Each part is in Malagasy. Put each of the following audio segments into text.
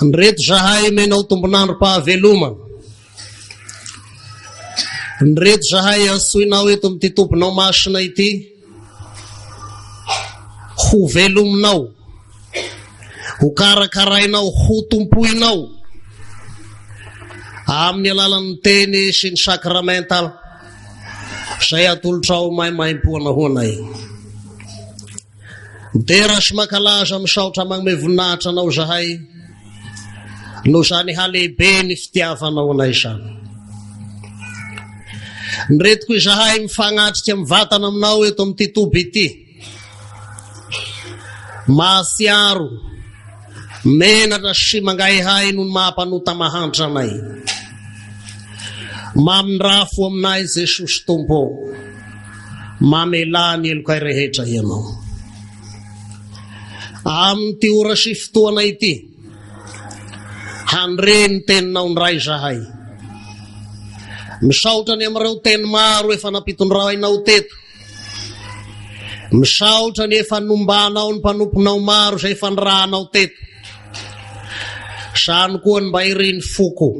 Ndreto zahay omenao tombon'androm-pahavelomana. Ndreto zahay antsoinao eto amin'ity tobinao masina ity. Ho velominao, ho karakarainao, ho tompoinao amin'ny alalan'ny teny sy ny sakramenta izay atolotrao maimaimpoana ho anay. Midera sy mankalaza misaotra magnome voninahitra anao zahay noho izany halehibe ny fitiavanao anay izany. Miretiko izahay mifagnatrika mivatana aminao eto amin'ity toby ity. Mahatsiaro menatra sy mangaihay noho ny maha mpanota mahantra anay. Mamindrafo aminay Jesosy Tompo. Mamelà ny helokay rehetra Ianao. Amin'ity ora sy fotoana ity, handre ny teninao indray izahay. Misaotra ny amin'ireo teny maro efa nampitondrainao teto. Misaotra ny efa nombanao ny mpanomponao maro izay efa nirahanao teto. Izany koa ny mba irin'ny foko.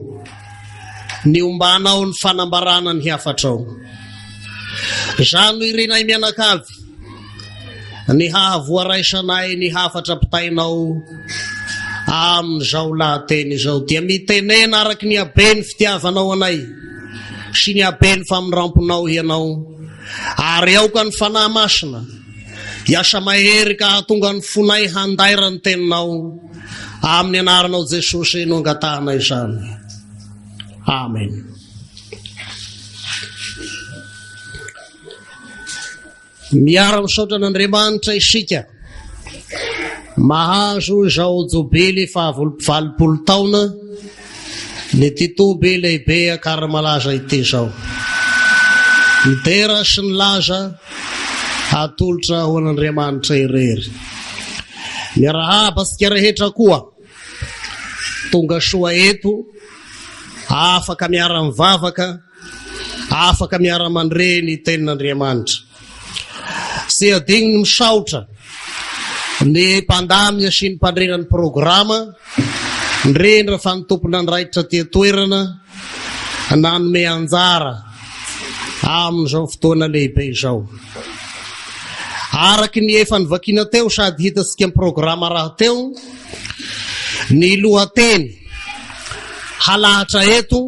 Ny ombanao ny fanambarana ny hafatrao. Izany no irinay mianakavy, ny hahavoaraisanay ny hafatra ampitainao amin'izao lahateny izao. Dia mitenena araka ny haben'ny fitiavanao anay sy ny haben'ny famindramponao Hianao, ary aoka ny Fanahy Masina hiasa mahery ka hahatonga ny fonay handaira ny teninao. Amin'ny anaranao Jesosy no angatahana izany. Amen. Miara-misaotra an'Andriamanitra isika mahazo izao jobily faha-80 taona ny ity toby lehibe Ankaramalaza ity izao. Ny dera sy ny laza atolotra ho an'Andriamanitra irery. Miarahaba antsika rehetra koa tonga soa eto, afaka miara-mivavaka, afaka miara-mandre ny tenin'Andriamanitra. Tsy adino ny misaotra ny mpandamina sy ny mpandrindra ny programa, indrindra fa ny tompon'andraikitra aty an-toerana nanome anjara amin'izao fotoana lehibe izao. Araka ny efa novakiana teo sady hitantsika amin'ny programa rahateo, ny lohateny halahatra eto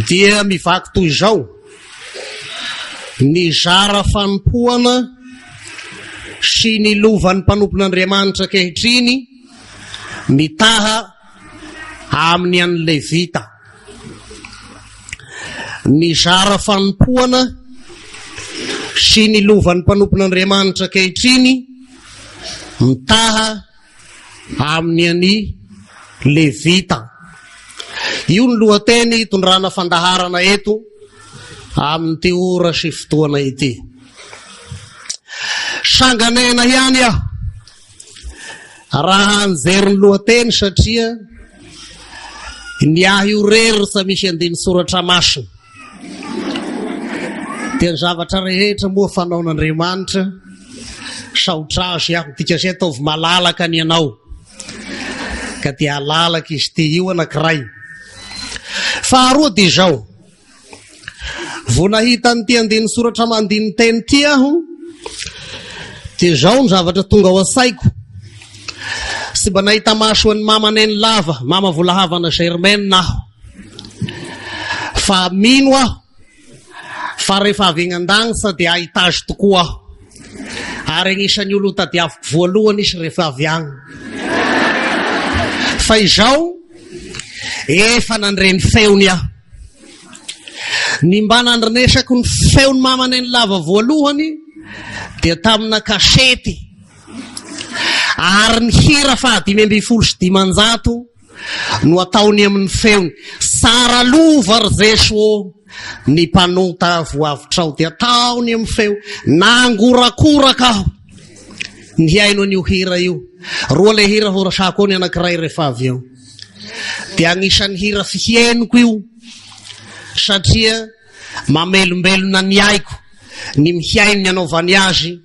dia mivaky toy izao, Ny zara fanompoana sy ny lovan'ny mpanompon'Andriamanitra ankehitriny mitaha amin'ny an'ny Levita. Ny zara fanompoana sy ny lovan'ny mpanompon'Andriamanitra ankehitriny mitaha amin'ny an'i Levita. Io ny lohateny hitondrana fandaharana eto amin'ity ora sy fotoana ity. Sanganehana ihany aho raha nijery ny lohateny satria ny ahy io rery sa misy andiny soratra masina. Dia ny zavatra rehetra moa fanaon'Andriamanitra, saotra azy aho, dika izay ataovy malalaka ny anao. Ka dia alalaka izy ity io anankiray. Faharoa dia izao. Vao nahita an'ity andininy soratra aman-andinin-teny ity aho, dia izao ny zavatra tonga ao an-tsaiko. Tsy mba nahita maso an'i Mama Nenilava, Mama Volahavana Germaine aho. Fa mino aho fa rehefa avy eny an-danitra dia hahita azy tokoa aho. Ary anisan'ny olona hotadiaviko voalohany izy rehefa avy any. Fa izao, efa nandre ny feony aho. Ny mba nandrenesako ny feon'i Mama Nenilava voalohany dia tamina kasety ary ny hira faha 515 no ataony amin'ny feony. Tsara lova ry Jeso ô, ny mpanota voavotrao dia ataony amin'ny feo. Nangorakoraka aho nihaino an'io hira io. Roa ilay hira horasako ao ny anankiray rehefa avy eo. Dia anisan'ny hira fihainoko io satria mamelombelona ny aiko ny mihaino ny anaovany azy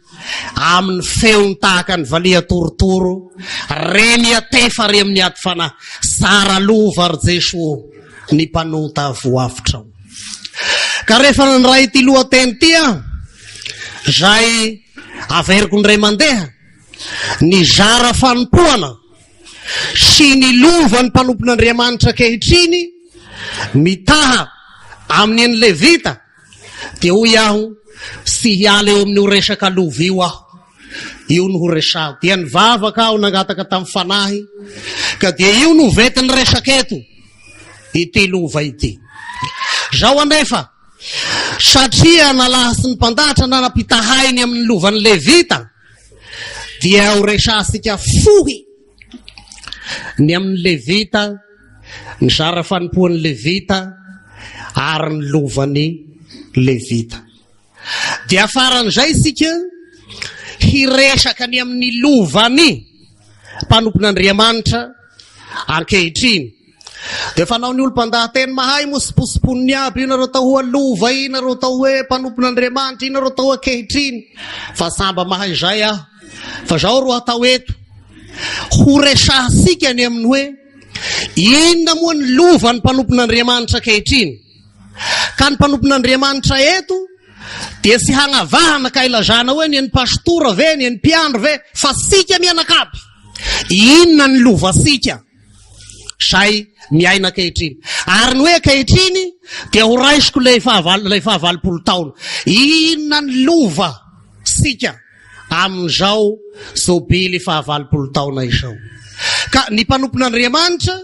amin'ny feony tahaka ny valiha torotoro, re miatefa re amin'ny ady fanahy, zara lova ry Jeso ô, ny mpanota voavotrao. Ka rehefa nandray ity lohateny ity aho, izay averiko indray mandeha, ny zara fanompoana sy ny lovan'ny mpanompon'Andriamanitra ankehitriny mitaha amin'ny an'ny Levita, dia hoy aho, tsy hiala eo amin'io resaka lova io aho. Io no ho resahako. Dia nivavaka aho nangataka tamin'ny Fanahy, ka dia io no ventin'ny resaka eto, ity lova ity. Izao anefa, satria nalahasin'ny mpandahatra nanam-pitahainy amin'ny lovan'ny Levita, dia ho resahantsika fohy ny amin'ny Levita, ny zara fanompoan'ny Levita ary ny lovan'ny Levita. Dia faran'izay isika hiresaka ny amin'ny lovan'ny mpanompon'Andriamanitra ankehitriny. Dia fanao ny olom-pandahateny mahay moa siposiponiny aby io nareo atao hoe lova io nareo atao hoe mpanompon'Andriamanitra io nareo atao hoe ankehitriny fa samba mahay izay aho fa zao ro atao eto ho resahantsika ny amin'ny hoe inona moa ny lova ny mpanompon'Andriamanitra ankehitriny ka ny mpanompon'Andriamanitra eto dia tsy hagnavahana ka ilazana hoe ny an'ny pastora ve ny an'ny mpiandry ve fa sika mianakaby inona ny lovantsika Izay miaina ankehitriny. Ary ny hoe ankehitriny dia ho raisiko ilay fahavalo, ilay fahavalopolo taona. Inona ny lova sika amin'izao jobily fahavalopolo taona izao? Ka ny mpanompon'Andriamanitra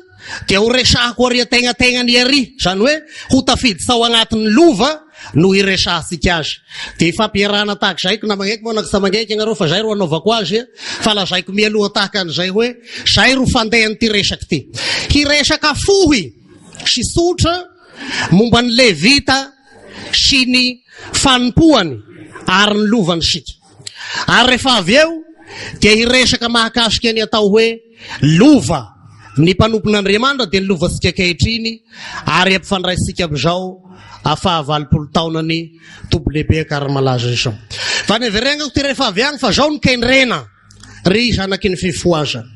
dia ho resahako ary an-tegnategnany ery, izany hoe ho tafiditra ao anatin'ny lova no hiresahantsika azy. Dia ifampiarahana tahaka izay ko na magneky moa na tsy magneky ianareo fa izay ro anaovako azy fa lazaiko mialoha tahaka an'izay hoe izay ro fandehan'ity resaka ity. Hiresaka fohy sy tsotra momba ny Levita sy ny fanompoany ary ny lovany isika. Ary rehefa avy eo dia hiresaka mahakasika ny atao hoe lova ny mpanompon'Andriamanitra dia ny lovantsika ankehitriny ary ampifandraisika amin'izao fahavalopolo taonany Tompo lehibe Ankaramalaza izao. Fa neverenako ty rehefa avy agny fa zao no kendrena ry zanaky ny fifohazana.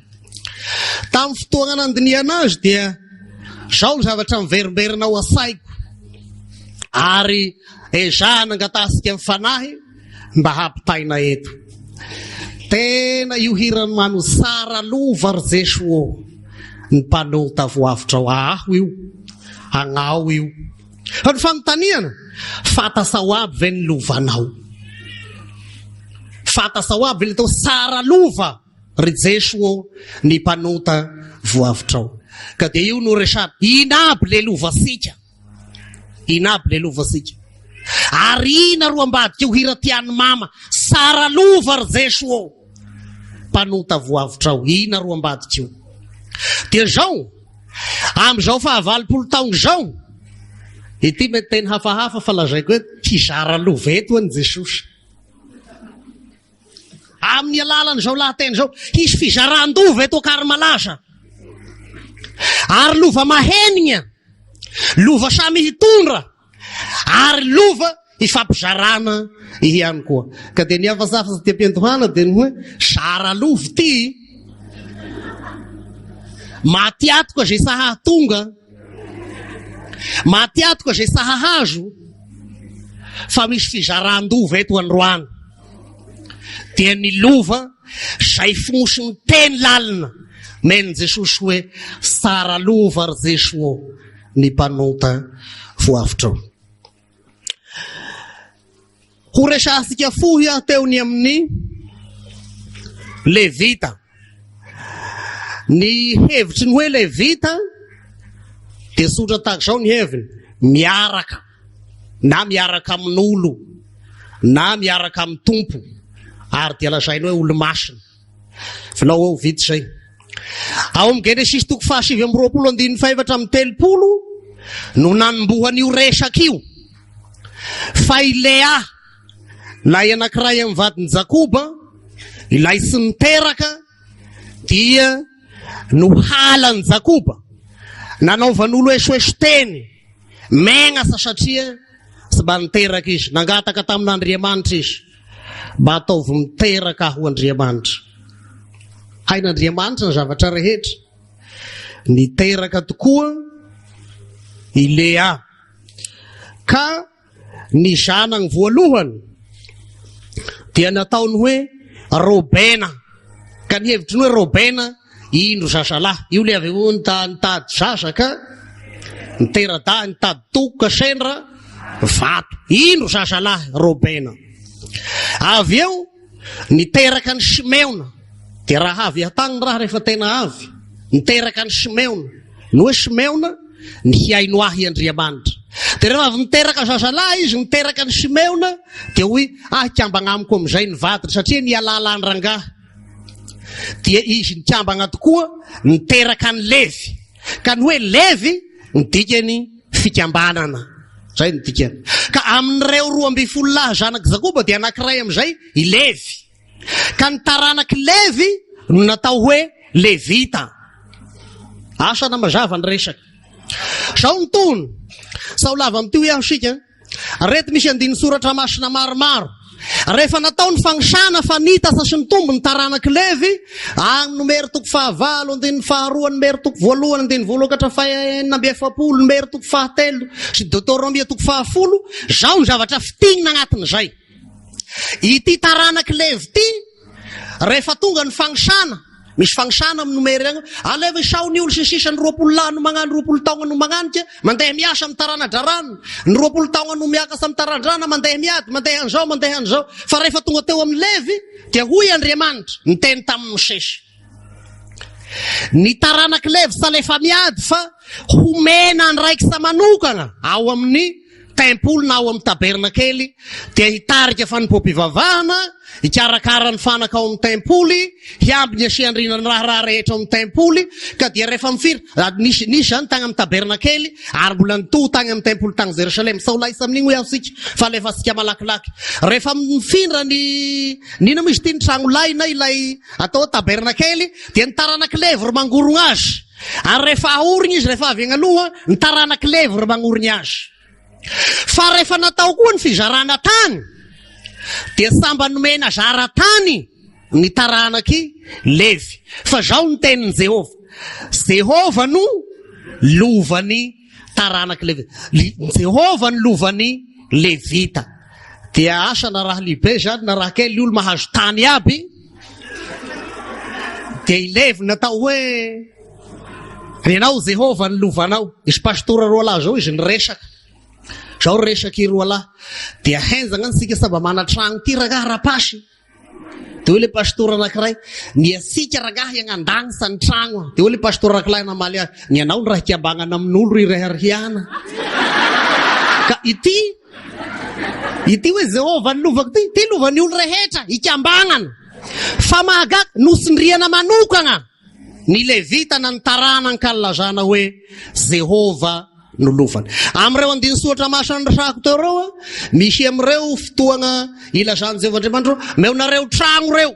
Tamin'ny fotoagna nandinihana azy dia zao ny zavatra miverimberina ao an-tsaiko ary ezahana angatasika amin'ny fanahy mba hampitaina eto. Tena io hiran'i Mano tsara lova ry Jeso ô! Ny mpanota voavotra ao aho io, agnao io. Fa ny fanontaniana, fantasao aby ve ny lovanao? Fantasao aby ve ny atao tsara lova ry Jeso ô ny mpanota voavotra ao? Ka dia io no resahana, ina aby le lovantsika? Ina aby le lova sika. Ary ina ro ambadika io hira tian'i mama. Sara lova ry Jeso ô. Mpanota voavotra ao. Ina ro ambadika io. Dia zao, amin'izao fahavalopolo taona izao, ity mety teny hafahafa fa lazaiko hoe hizara lova eto an'i Jesosy. Amin'ny alalan'izao lahateny izao, hisy fizaran-dova eto Ankarimalaza. Ary lova mahenigna, lova samy hitondra, ary lova hifampizarana ihany koa. Ka dia ny hafasafa sy am-piandohana dia ny hoe zara lova ity. Maty atoka izay sahatonga. Maty atoka izay sahahazo. Fa misy fizaran-dova eto androany. Dia ny lova izay fonosin'ny teny lalina nomen'i Jesosy hoe, Tsara lova ry Jesoa ny mpanota voavotrao. Ho resahantsika fohy aho teo ny amin'ny Levita. Ny hevitry ny hoe Levita dia tsotra tahaka izao ny heviny, miaraka na miaraka amin'olo na miaraka amin'ny Tompo ary dia lazainy hoe olo-masina. Vilao eo vita izay. Ao amin'ny Genesisy toko fahasivy amby roapolo andininy fahefatra amby telopolo no nanombohan'io resaka io. Fa i Lea, ilay anankiray amin'ny vadin'i Jakoba, ilay tsy niteraka, dia nohalan'i Jakoba, nanaovan'olo esoeso teny, megnasa satria tsy mba niteraka izy. Nangataka tamin'Andriamanitra izy, mba ataovy miteraka aho Andriamanitra. Hain'Andriamanitra ny zavatra rehetra. Niteraka tokoa i Lea. Ka ny zanany voalohany dia nataony hoe Robena. Ka ny hevitry ny hoe Robena, indro zazalahy. Io le avy eo nitady zaza ka nitera-dahy, nitady toko ka sendra vato. Indro zazalahy Robena. Avy eo Niteraka an'i Simeona. Dia raha avy hatany ny raha rehefa tena avy. Niteraka an'i Simeona. Ny hoe Simeona, ny hihaino ahy Andriamanitra. Dia rehefa avy niteraka zazalahy izy, niteraka an'i Simeona, dia hoy, ah, hikambagna amiko amin'izay ny vadiny, satria nialala an-drangahy. Dia izy nikambagna tokoa, niteraka an'i Levy. Ka ny hoe Levy, ny dikany fikambanana. Izay no dikany. Ka amin'ireo 12 lahy zanak'i Jakoba dia anankiray amin'izay i Levy. Ka ny taranak'i Levy no natao hoe Levita. Asa na mazava ny resaka. Izao ny tohiny. Sao lava amin'ity hoy aho isika. Reto misy andininy soratra masina maromaro. Rehefa natao ny fanisana fa nitasa sy nitombo ny taranak'i Levy, any Nomery toko fahavalo, andininy faharoa, Nomery toko voalohany, andininy voalohany ka hatramin'ny fahenina amby efapolo, Nomery toko fahatelo sy Deoteronomia toko fahafolo, izao ny zavatra fintinina agnatin'izay. Ity taranak'i Levy ity, rehefa tonga ny fanisana, Misy fanisana amin'ny nomery agny, alaivo isao ny olo sy ny sisa, ny 20 lahy no magnano 20 taogna no magnanika, mandeha miasa amin'ny tarana-drarano, ny 20 taogna no miakasa amin'ny tarandrana, mandeha miady, mandeha an'izao, mandeha an'izao. Fa rehefa tonga teo amin'ny Levy, dia hoy Andriamanitra, niteny tamin'i Mosesy, Ny taranak'i Levy tsy alefa miady fa homena andraikitra manokana ao amin'ny tempoly na ao amin'ny tabernakely dia hitarika fanompoam-pivavahana, hikarakara ny fanaka ao amin'ny tempoly, hiambina sy handrindra ny raharaha rehetra ao amin'ny tempoly, ka dia rehefa mifiry, nisy nisy izany tany amin'ny tabernakely ary mbola nitohy tany amin'ny tempoly tany Jerosalema. Sao laisa amin'igny hoy aho isika fa alefantsika malakilaky. Rehefa mifindra ny nino moa izy ity ny tragnolay na ilay atao hoe tabernakely dia ny taranak'i Levy ro mangorogna azy. Ary rehefa ahorigna izy rehefa avy agny aloha, ny taranak'i Levy ro magnorigna azy. Fa rehefa natao koa ny fizarana tany, dia samba nomena zara tany ny taranak'i Levy. Fa zao ny tenin'i Jehovah, Jehovah no lovan'ny taranak'i Levy. Jehovah no lovan'ny Levita. Dia asa na raha lehibe zany na raha kely, olo mahazo tany aby. Dia i Levy natao hoe, Renao Jehovah ny lovanao. Nisy pastora roa lahy zao izy niresaka. Zao resaka i roa lahy. Dia henjagna antsika sa mba mana-tragno ty rangahy rapasy. Dia hoy le pastora anankiray, ny antsika rangahy agnandagnisa ny tragno. Dia hoy le pastora anankilahy namaly ahy, ny anao ny raha hikambagnana amin'olo ry reharihana. Ka ity, ity hoe Jehovah ny lovako ity, ity lovan'ny olo rehetra hikambagnana. Fa mahagaga, notsindriana manokagna ny Levita na ny taranany ka nilazana hoe Jehovah no lovany. Amin'ireo andinin-tsoratra masina noresahako teo ireo, misy amin'ireo fotoagna ilazan'i Jehovah Andriamanitra hoe, Meonareo tragno ireo,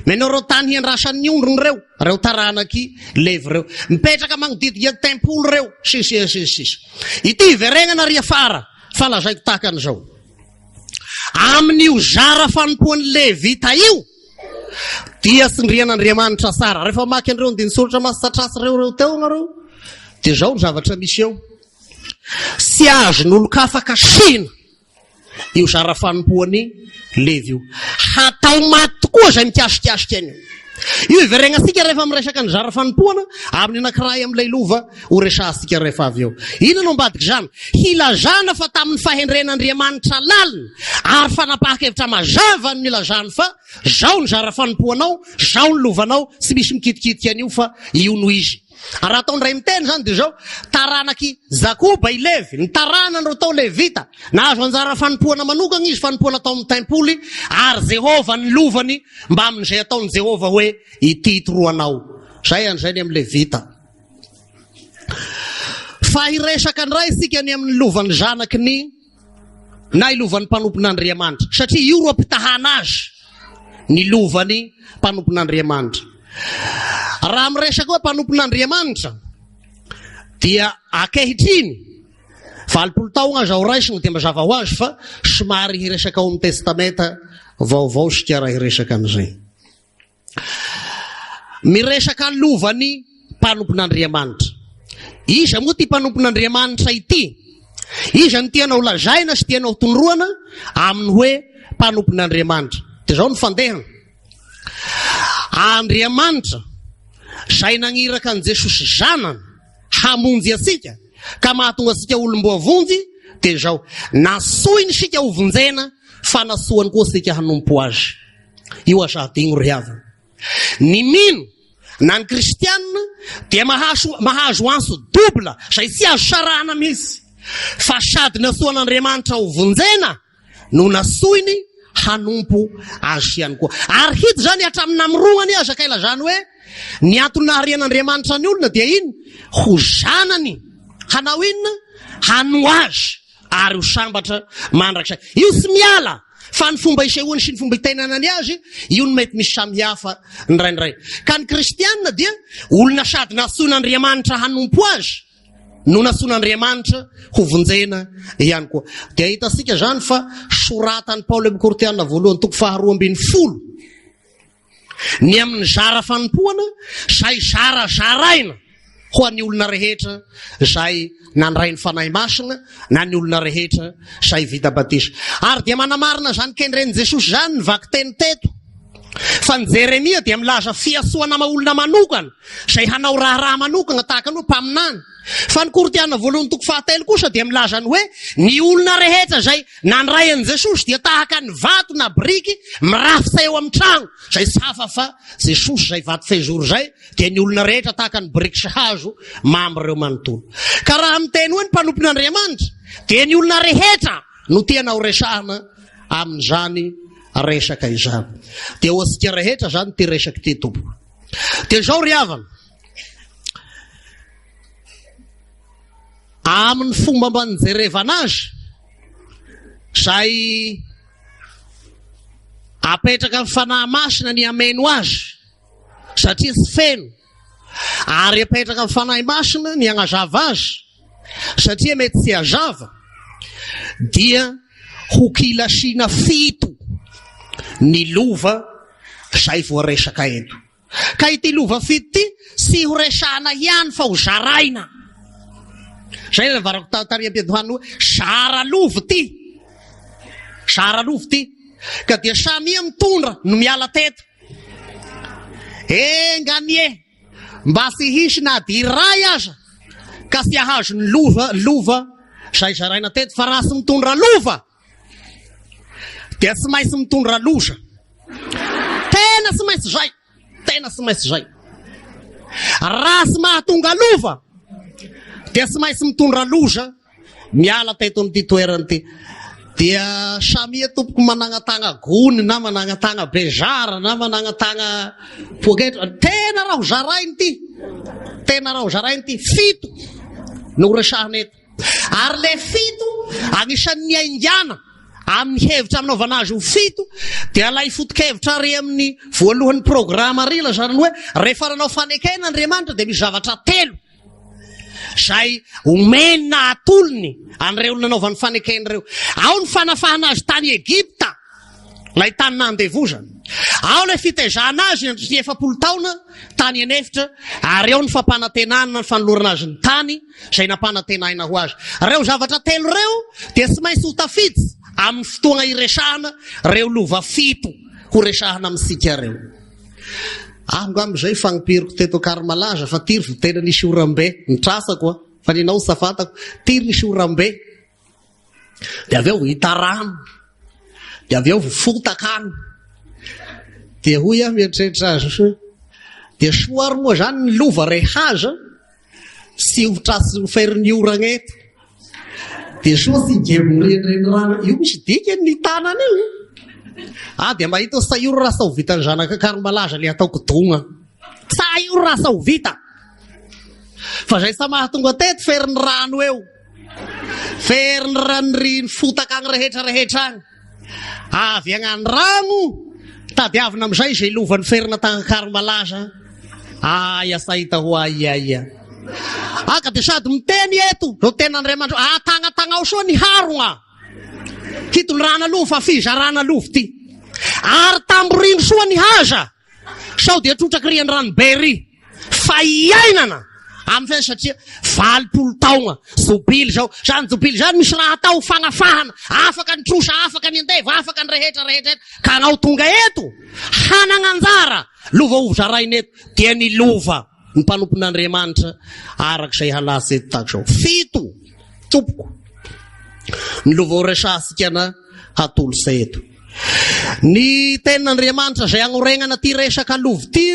menareo tany hiandrasan'ny ondriny ireo, ireo taranak'i Levy ireo. Mipetraka magnodidina ny tempoly ireo, sy ny sisa sy ny sisa. Ity hiverenana ary afara, fa lazaiko tahaka an'izao. Amin'io zara fanompoan'ny Levita io, dia tsindrian'Andriamanitra tsara. Rehefa mamaky an'ireo andinin-tsoratra masina tratsy ireo ireo teo ianareo, dia izao ny zavatra misy eo. Tsy azon'olon-kafa kasihina. Io zara fanompoan'i Levy io. Hatao maty tokoa izay mikasikasika an'io. Io hiveregnantsika rehefa miresaka ny zara fanompoana amin'ny anankiray amin'ilay lova ho resahantsika rehefa avy eo. Inona no ambadik'izany? Hilazana fa tamin'ny fahendren'Andriamanitra lalina ary fanapahan-kevitra mazava no nilazany fa zao ny zara fanompoanao, zao ny lovanao, tsy misy mikitikitika an'io fa io no izy. Ary raha atao indray miteny izany dia izao, taranak'i Jakoba i Levy, ny taranany ireo tao Levita. Nahazo anjara fanompoana manokana izy, fanompoana tao amin'ny tempoly, ary Jehovah ny lovany mbamin'izay ataon'i Jehovah hoe ity toroanao. Izay an'izay ny amin'ny Levita. Fa hiresaka indray isika ny amin'ny lovan'ny zanaky ny na ilovan'ny mpanompon'Andriamanitra, satria io ro ampitahana azy, ny lovan'ny mpanompon'Andriamanitra. Raha miresaka hoe mpanompon'Andriamanitra dia ankehitriny 80 taogna aza ho raisina dia mazava ho azy fa somary hiresaka ao amin'ny Testamenta Vaovao isika raha hiresaka an'izay. Miresaka lovan'ny mpanompon'Andriamanitra. Iza moa ity mpanompon'Andriamanitra ity? Iza no tianao lazaina sy tianao tondroana amin'ny hoe mpanompon'Andriamanitra? Dia izao ny fandehany. Andriamanitra izay nagniraka an'i Jesosy Zanany hamonjy antsika ka mahatonga antsika olom-boavonjy dia izao, nasoiny isika hovonjena fa nasoany koa isika hanompo Azy. Io aza adino ry havana. Ny mino na ny kristianina dia mahazo mahazo antso double izay tsy azo sarahana mihitsy fa sady nasoan'Andriamanitra ho vonjena no nasoiny hanompo azy ihany koa. Ary hita izany hatramin'ny namorognany aza ka ilazany hoe ny antony naharian'Andriamanitra ny olona dia iny ho zanany hanao inona? Hanoa azy. ary ho sambatra mandrakizay. Io tsy miala fa ny fomba isehoany sy ny fomba itenanany azy io no mety misy samihafa indraindray. Ka ny kristianina dia olona sady nantsoin'Andriamanitra hanompo azy no nantsoin'Andriamanitra ho vonjena ihany koa. Dia hitantsika izany fa soratan'i Paoly amin'ny Korintiana voalohany toko faharoa ambin'ny folo ny amin'ny zara fanompoana izay zarazaraina ho an'ny olona rehetra izay nandray ny Fanahy Masina na ny olona rehetra izay vita batisa. Ary dia manamarina izany kendren'i Jesosy izany ny vakiteny teto. Fa ny Jeremia dia milaza fiantsoana ama olona manokana izay hanao raharaha manokana tahaka ny hoe mpaminany. Fa ny Korintiana voalohany toko fahatelo kosa dia milaza ny hoe ny olona rehetra izay nandray an'i Jesosy dia tahaka ny vato na biriky mirafitra eo amin'ny trano, izay tsy hafa fa Jesosy izay vato fehizoro izay, dia ny olona rehetra tahaka ny biriky sy hazo mamy ireo manontolo. Ka raha miteny hoe ny mpanompon'Andriamanitra dia ny olona rehetra no tiana ho resahana amin'izany resaka izany. Dia ho antsika rehetra izany ity resaka ity tompoko. Dia izao ry havana, Amin'ny fomba mba nijerevana azy, izay apetraka ny Fanahy Masina ny hameno azy, satria tsy feno, ary apetraka ny Fanahy Masina ny hagnazava azy, satria mety tsy hazava, dia ho kilasiana fito ny lova izay voaresaka eto. Ka ity lova fito ity tsy ho resahana ihany fa ho zaraina. Zay ilay nambarako tary am-piandohana hoe zara lova ity. Zara lova ity. Ka dia samia mitondra no miala teto. Enga anie mba tsy hisy na dia iray aza ka tsy hahazo ny lova lova izay zaraina teto fa raha tsy mitondra lova dia tsy maintsy mitondra loza. Tena tsy maintsy zay. Tena tsy maintsy zay. Raha tsy mahatonga lova dia tsy maintsy mitondra loza miala teto amin'ity toerana ity. Dia samia tompoko managnatagna gony na managnatagna bezara na managnatagna poketra. Tena raha ho zaraina ity. Tena raha ho zaraina ity. Fito no resahana eto. Ary ilay fito, anisan'ny niaingàna amin'ny hevitra hanaovana azy ho fito, dia ilay foto-kevitra ary amin'ny voalohan'ny programa ary ilazana ny hoe rehefa nanao fanekena Andriamanitra dia misy zavatra telo izay omeny na atolony an'ireo olona nanaovany fanekena ireo. Ao ny fanafahana azy tany Egypta, ilay tany nandevozana. Ao ilay fitaizana azy nandritra ny 40 taona tany an'efitra, ary ao ny fampanantenana ny fanolorana azy ny tany izay nampanantenaina ho azy. Ireo zavatra telo ireo dia tsy maintsy ho tafiditra. Amin'ny fotoagna iresahana reo lova fito ho resahana amintsika reo. Aho ngamba izay fagnimpiriko teto Ankarimalaza fa ty ry vao tena nisy oram-be, ny trasako a, fa ny anao tsy fantako, ty nisy oram-be. Dia avy eo hita rano, dia avy eo fotaka any. Dia hoy aho mieritreritra azy hoe, dia soa ary moa izany ny lova re haza Tsy ho tratry ny ferin'ny oragna eto. Dia soa tsy higeborian'ireny rano. Io misy dikany ny tanana io. Ah dia mahita sayoro raha sao vitan'ny zanaka Karimalaza le ataoko dogna. Sayoro raha sao vita. Fa zay sa mahatonga teto ferin'ny rano eo. Ferin'ny ranon'ireny fotaka agny rehetra rehetra agny. Avy agnandrano, tadiavina amin'izay izay lovan'ny ferina Tankarimbalaza. Aia sahita ho aia aia. Aka dia sady miteny eto, zao tenin'Andriamanitra, atagnatagnao soa ny harogna. Hitondrana lova fa fizarana lova ty. Ary tamborino soa ny haza, sao dia trotraky ry an-dranobe ry. Fa iainana amin'ny fiainana satria 80 taogna jobily zao. Zany jobily zany misy raha atao fagnafahana, afaka ny trosa, afaka ny andevo, afaka ny rehetra rehetra eto. Ka anao tonga eto hanagna anjara lova ho zaraina eto dia ny lova ny mpanompon'Andriamanitra araka izay halatsy eto tahaka izao. Fito tompoko ny lova ho resahantsika na hatolotra eto. Ny tenin'Andriamanitra izay agnoregnana ty resaka lova ty,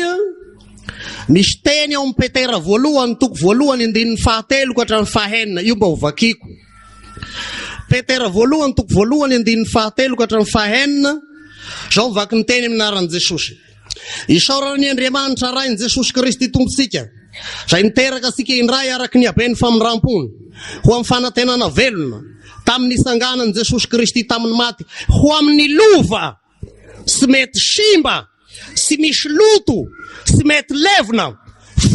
misy teny ao amin'ny Petera voalohany, toko voalohany, andininy fahatelo ka hatramin'ny fahenina, io mba ho vakiko. Petera voalohany, toko voalohany, andininy fahatelo ka hatramin'ny fahenina, izao mivaky ny teny amin'ny anaran'i Jesosy. Isaorana ny Andriamanitra Rain'i Jesosy Kristy Tompontsika, izay niteraka antsika indray araka ny haben'ny famindram-pony, ho amin'ny fanantenana velona, tamin'ny nitsanganan'i Jesosy Kristy tamin'ny maty, ho amin'ny lova tsy mety simba, tsy misy loto, tsy mety levona,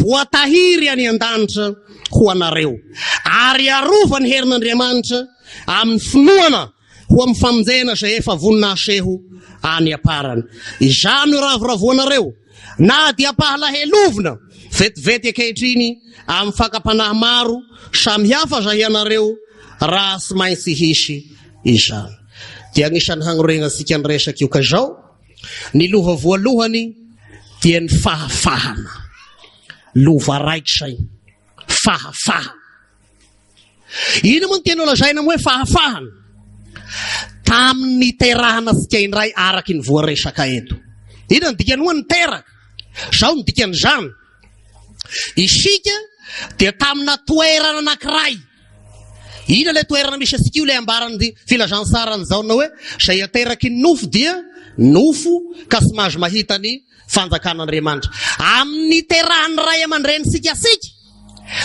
voatahiry any an-danitra ho anareo, ary arovan'ny herin'Andriamanitra amin'ny finoana ho amin'ny famonjena izay efa vonona haseho any am-parany. Izany no iravoravoanareo, na dia ampahalahelovina vetivety ankehitriny amin'ny fakam-panahy maro samihafa aza hianareo, raha tsy maintsy hisy izany. Dia anisan'ny hagnoregnantsika ny resaka io ka izao, ny lova voalohany dia ny fahafahana. Lova raikitra izay, fahafahana. Inona moa no tianao lazaina amin'ny hoe fahafahana? Tamin'ny niterahana antsika indray araka ny voaresaka eto. Inona ny dikany hoe niteraka? Izao ny dikan'izany. Isika dia tamina toerana anankiray. Inona ilay toerana misy antsika io ilay ambaran'ny filazantsaran'i Jaona hoe izay ateraky ny nofo dia nofo ka tsy mahazo mahita ny fanjakan'Andriamanitra. Amin'ny niterahan'ny ray aman-drenintsika antsika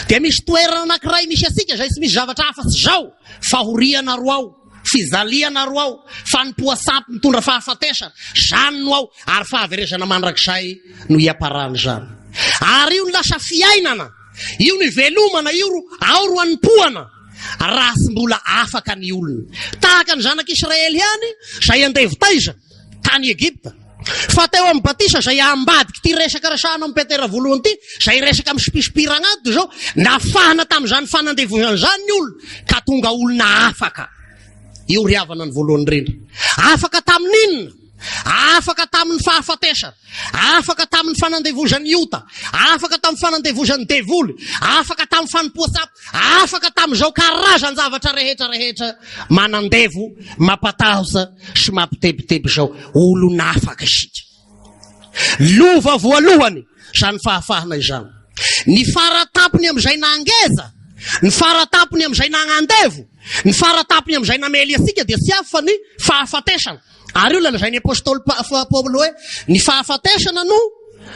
Dia misy toerana anankiray misy antsika izay tsy misy zavatra afa-tsy izao, fahoriana ro ao, fijaliana ro ao, fanompoan-tsampy mitondra fahafatesana, izany no ao, ary fahaverezana mandrakizay no iaparan'izany. Ary io no lasa fiainana, io no ivelomana, io ro ao ro anompoana, raha tsy mbola afaka ny olona. Tahaka ny zanak'Israely ihany, izay andevo taiza? Tany Egypta. Fa teo amin'ny batisa izay ambadik'ity resaka resahana amin'i Petera voalohany ity, izay resaka misopisompirana ato izao, nafahana tamin'izany fanandevozana izany ny olona, ka tonga olona afaka. Io ry havana ny voalohany indrindra. Afaka tamin'inona? Afaka tamin'ny fahafatesana, afaka tamin'ny fanandevozan'ny ota, afaka tamin'ny fanandevozan'ny devoly, afaka tamin'ny fanompoan-tsampy, afaka tamin'izao karazan-javatra rehetra rehetra manandevo, mampatahotra sy mampitebiteby izao. Olona afaka isika. Lova voalohany izany fahafahana izany. Ny faratampony amin'izay nangeja, ny faratampony amin'izay nagnandevo, ny faratampony amin'izay namely antsika dia tsy hafa fa ny fahafatesana. Ary io ilay lazain'ny apostoly Paoly hoe ny fahafatesana no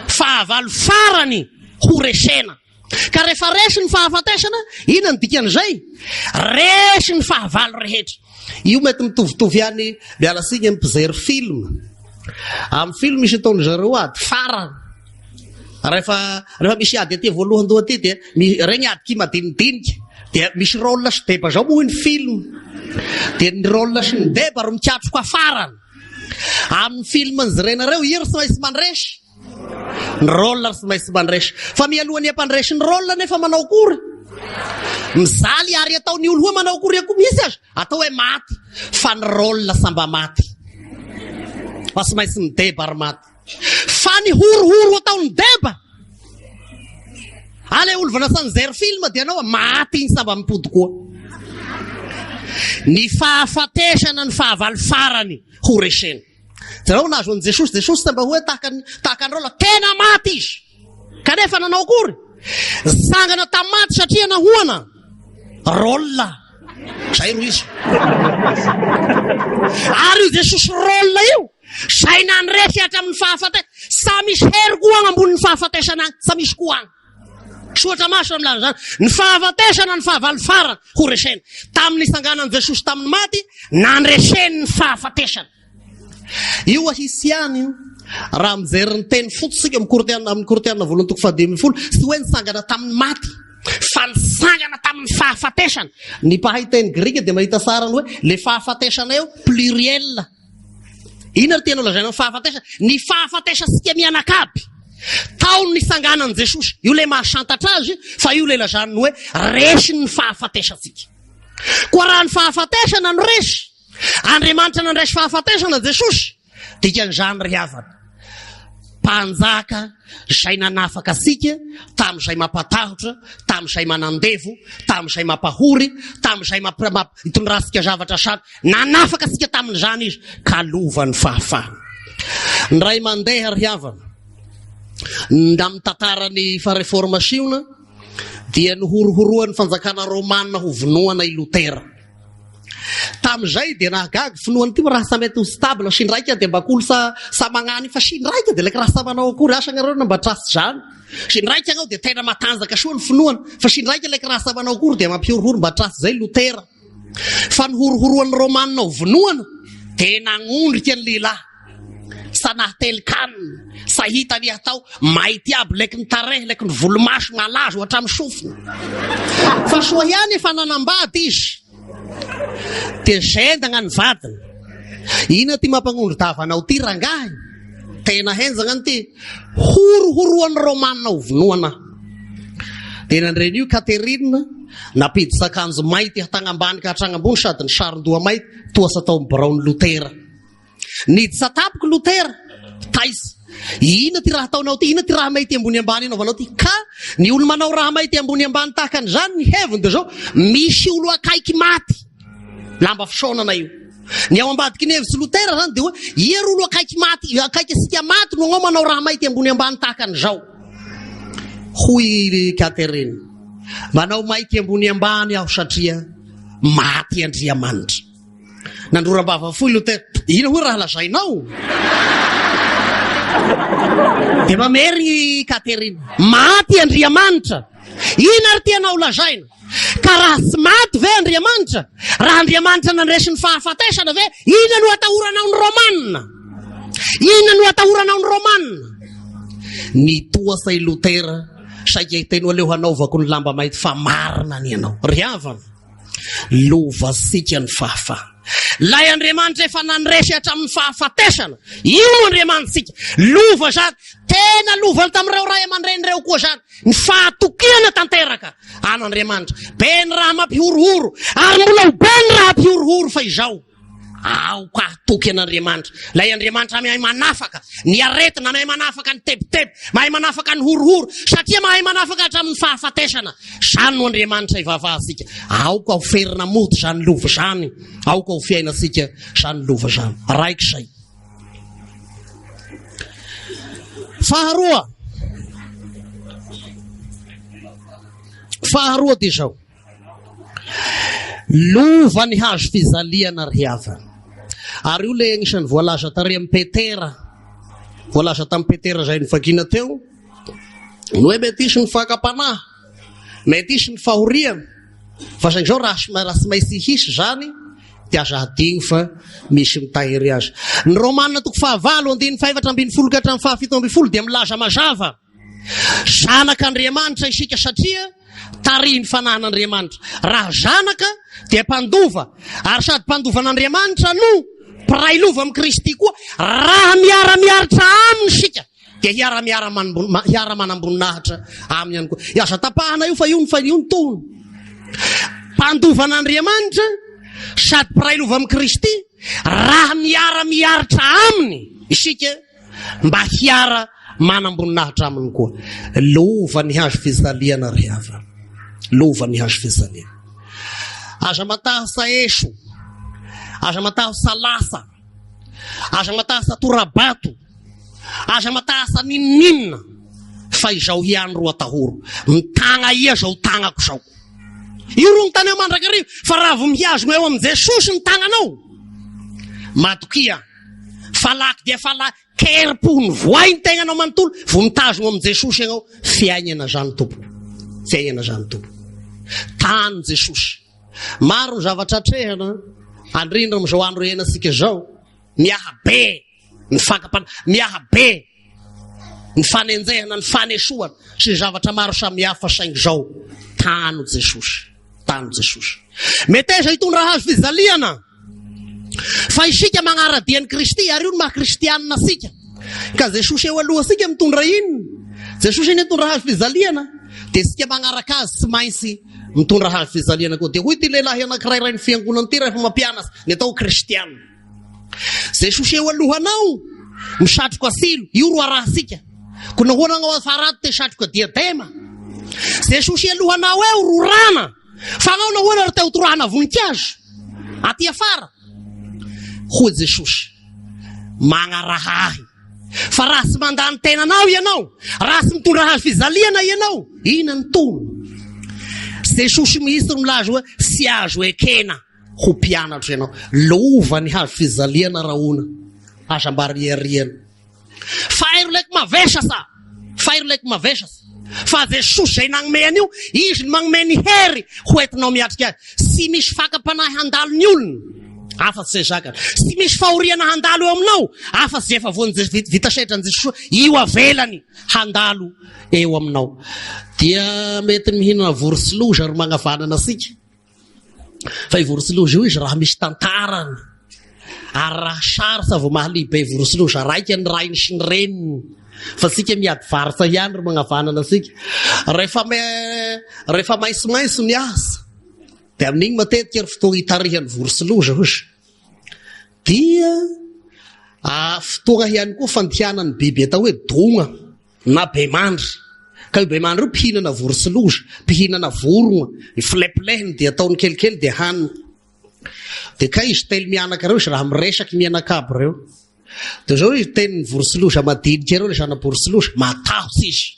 fahavalo farany ho resena. Ka rehefa resy ny fahafatesana, inona ny dikan'izay? Resy ny fahavalo rehetra. Io mety mitovitovy ihany, miala tsiny amin'ny mpijery film. Amin'ny film misy ataon'ny zareo ady farany. Rehefa rehefa misy ady aty voalohan-doha aty dia regny ady ki madinidinika. Dia misy rôle sy deba zao moa ny film. Dia ny rôle sy ny deba ro mikatroka farany. Amin'ny film ny jerenareo, iry tsy maintsy mandresy. Ny rôle tsy maintsy mandresy. Fa mialohan'ny hampandresy ny rôle nefa manao akory? Mijaly ary ataon'ny olo hoe manao akory akory mihitsy aza. Atao hoe maty. Fa ny rôle sa mba maty. Fa tsy maintsy mideba ary maty. Fa ny horohoro ataon'ny deba. Alay olo vao lasa nijery film dia anao maty iny sa mba mipody koa. Ny fahafatesana ny fahavalo farany ho resena. Jereo nahazo an'i Jesosy, Jesosy tsy mba hoe tahaka ny tahaka ny rôle, tena maty izy. Kanefa nanao akory? Sangana tamin'ny maty satria nahoana? Rôle. Zay ro izy. Ary io Jesosy rôle io, zay nandresy hatramin'ny fahafatesana, sa misy hery koa agny ambonin'ny fahafatesana agny, sa misy koa agny. Soratra masina milaza izany. Ny fahafatesana ny fahavalo farany ho resena. Tamin'ny nisanganan'i Jesosy tamin'ny maty, nandreseny ny fahafatesana. Io ahisy ihany io. Raha mijery ny teny fotsy isika amin'ny Korintiana amin'ny Korintiana voalohany toko fahadimy ambin'ny folo, tsy hoe nitsangana tamin'ny maty, fa nitsangana tamin'ny fahafatesana. Ny mpahay teny grika dia mahita tsara ny hoe le fahafatesana eo pluriel. Inona no tianao lazaina amin'ny fahafatesana? Ny fahafatesantsika mianakaby. Tao ny nitsanganan'i Jesosy. Io ilay mahasantatra azy fa io ilay lazany hoe resiny ny fahafatesantsika. Koa raha ny fahafatesana no resy, Andriamanitra nandresy fahafatesana Jesosy. Dikan'izany ry havana, mpanjaka izay nanafaka antsika tamin'izay mampatahotra, tamin'izay manandevo, tamin'izay mampahory, tamin'izay itondrantsika zavatra sarotra. Nanafaka antsika tamin'izany izy ka lova ny fahafahana. Ny ray mandeha ry havana, amin'ny tantaran'ny fareformasiona dia nohorohoroan'ny fanjakana romana ho vonoana i Lotera. Tamin'izay dia nahagaga finoana ity raha sa mety ho stable sy ndraika dia mba kolo sa sa magnano fa sy ndraika dia ilay raha sa manao akory asa nareo na mba trasy zany. Sy ndraika anao dia tena matanjaka soa ny finoana fa sy ndraika ilay raha sa manao akory dia mampihorohoro mba trasy zay Lotera. Fa ny horohoroan'ny Romana ho vonoana dia nagnondrika ny lehilahy. Sa nahatelin-kanina, sa hita ny hatao, mainty aby laiky ny tarehy, laiky ny volomaso malazo hatramin'ny sofina. Fa soa ihany efa nanambady izy. Dia zendagna ny vadiny. Inona ty mampagnondro-dava anao ty rangahy? Tena henjagna an'ity. Horohoroan'ny Romana ho vonoana. Dia nandre an'io Catherine, nampiditra akanjo mainty hatrany ambany ka hatrany ambony sady nisaron-doha mainty toa asa tao amin'ny biraon'i Lotera. Niditra tampoka Lotera, taiza? Inona ty raha ataonao ty? Inona ty raha mainty ambony ambany anaovanao ty? Ka ny olo manao raha mainty ambony ambany tahaka an'izany ny heviny dia izao, misy olo akaiky maty. Lamba fisaonana io. Ny ao ambadiky ny hevitsy Lotera zany dia hoe ia ry olo akaiky maty, akaiky antsika maty no anao manao raha mainty ambony ambany tahaka an'izao. Hoy i Catherine, manao mainty ambony ambany aho satria maty Andriamanitra. Nandroram-bava fohy Lotera, inona hoy raha lazainao? Dia mamery i Catherine, maty Andriamanitra. Inona ary tianao lazaina? Ka raha tsy maty ve Andriamanitra? Raha Andriamanitra nandresy ny fahafatesana ve, inona no atahoranao ny Romana? Inona no atahoranao ny Romana? Nitoasa i Lotera, saika hiteny ho aleo hanaovako ny lamba mainty fa marina ny anao. Ry havana, lovantsika ny fahafahana. Ilay Andriamanitra efa nandresy hatramin'ny fahafatesana, io no Andriamanitsika. Lova izany, tena lovany tamin'ireo ray aman-dreny ireo koa izany, ny fahatokiana tanteraka an'Andriamanitra. Be ny raha mampihorohoro, ary mbola ho be ny raha hampihorohoro fa izao. Aoka hatoky an'Andriamanitra. Ilay Andriamanitra mahay manafaka ny aretina, mahay manafaka ny tebiteby, mahay manafaka ny horohoro, satria mahay manafaka hatramin'ny fahafatesana. Izany no Andriamanitra ivavahantsika. Aoka ho ferina mody izany lova izany. Aoka ho fiainantsika izany lova izany. Raika izay. Faharoa. Faharoa dia izao. Lova ny hazo fijaliana ry havana. Ary io ilay anisan'ny voalaza tary amin'i Petera. Voalaza tamin'i Petera izay novakiana teo. Ny hoe mety hisy ny fakam-panahy, mety hisy ny fahoriana. Fa saingy izao raha raha tsy maintsy hisy izany dia aza hadino fa misy mitahiry azy. Ny Romana toko fahavalo andininy fahefatra ambin'ny folo ka hatramin'ny fahafito ambin'ny folo dia milaza mazava Zanak'Andriamanitra isika satria tarihin'ny fanahin'Andriamanitra. Raha zanaka dia mpandova, ary sady mpandova an'Andriamanitra no mpiray lova amin'i Kristy koa. Raha miara-miaritra aminy isika dia hiara-miara-hiara-manamboninahitra aminy ihany koa. Aza tapahana io fa io ny fa io ny tohiny. Mpandova an'Andriamanitra. Sady mpiray lova amin'i Kristy, raha miara-miaritra aminy isika mba hiara manam-boninahitra aminy koa. Lova ny hazo fijaliana ry havana. Lova ny hazo fijaliana. Aza matahotsa eso. Aza matahotsa lasa. Aza matahotsa tora-bato. Aza matahotsa n'inon'inona. Fa izao ihany ro atahoro. Mitagna ia zao tagnako zao. Io ro ny tany eo mandrakariva. Fa raha vao mihazona eo amin'i Jesosy ny tagnanao, matokia fa laky dia fa laky kerim-po ny voay ny tegnanao manontolo vao mitazona amin'i Jesosy ianao. Fiainana zany tompoko. Fiainana zany tompoko. Tany Jesosy. Maro ny zavatra atrehana, andrindra amin'izao andro iainantsika izao, miaha be ny fakam-panahy, miaha be ny fanenjehana, ny fanesoana sy ny zavatra maro samihafa saingy izao, tano Jesosy, tano Jesosy. Meteza hitondra hazo fijaliana fa isika magnara-dia an'i Kristy ary io no maha kristianina antsika. Ka Jesosy eo alohantsika mitondra inona? Jesosy anie mitondra hazo fijaliana, dia isika magnaraka azy tsy maintsy mitondra hazo fijaliana koa. Dia hoy ity lehilahy anankiray rain'ny fiangonana ity rehefa mampianatra ny atao kristianina. Jesosy eo alohanao misatroka asilo, io ro arahantsika. Ko nahoana anao afara ato te satroka diadema? Jesosy alohanao eo rorana. Fa anao nahoana ro te ho torahana voninkazo aty afara? Hoy Jesosy, magnaraha ahy. Fa raha tsy mandà ny tenanao ianao, raha tsy mitondra hazo fijaliana ianao, inona ny tohiny? Jesosy mihitsy no milaza hoe tsy azo ekena ho mpianatro ianao. Lova ny hazo fijaliana rahona, aza mba riariana. Fairo laiky mavesatra, fairo laiky mavesatra. Fa Jesosy izay nagnome an'io, Izy no magnome ny hery ho entinao miatrika azy. Tsy misy fakam-panahy handalo ny olona, afa-tsy izay zakany. Tsy misy fahoriana handalo eo aminao, afa-tsy izay efa voan'i vita setran'i Jesosy. Io avelany handalo eo aminao. Dia mety mihinana vorotsiloza ry magnavanana antsika. Fa i Vorotsiloza io izy raha misy tantarany ary raha sarotra vao mahalehibe Vorotsiloza raika ny rainy sy ny reniny fa tsika miady varotra ihany ry magnavanana antsika. Rehefa rehefa maitsomaitso ny asa dia amin'igny matetika ry fotoana itarihan'ny Vorotsiloza hozy dia fotoana ihany koa fandihanan'ny biby atao hoe dogna. Na bemandry. Ka io bemandry io mpihinana vorotsiloza, mpihinana vorogna, ny filepilehiny dia ataony kelikely dia haniny. Dia kay izy telo mianaka ireo izy raha miresaky mianakavy ireo. Dia zao izy tenin'ny vorotsiloza madinika ireo, ilay zana-borotsiloza, matahotra izy.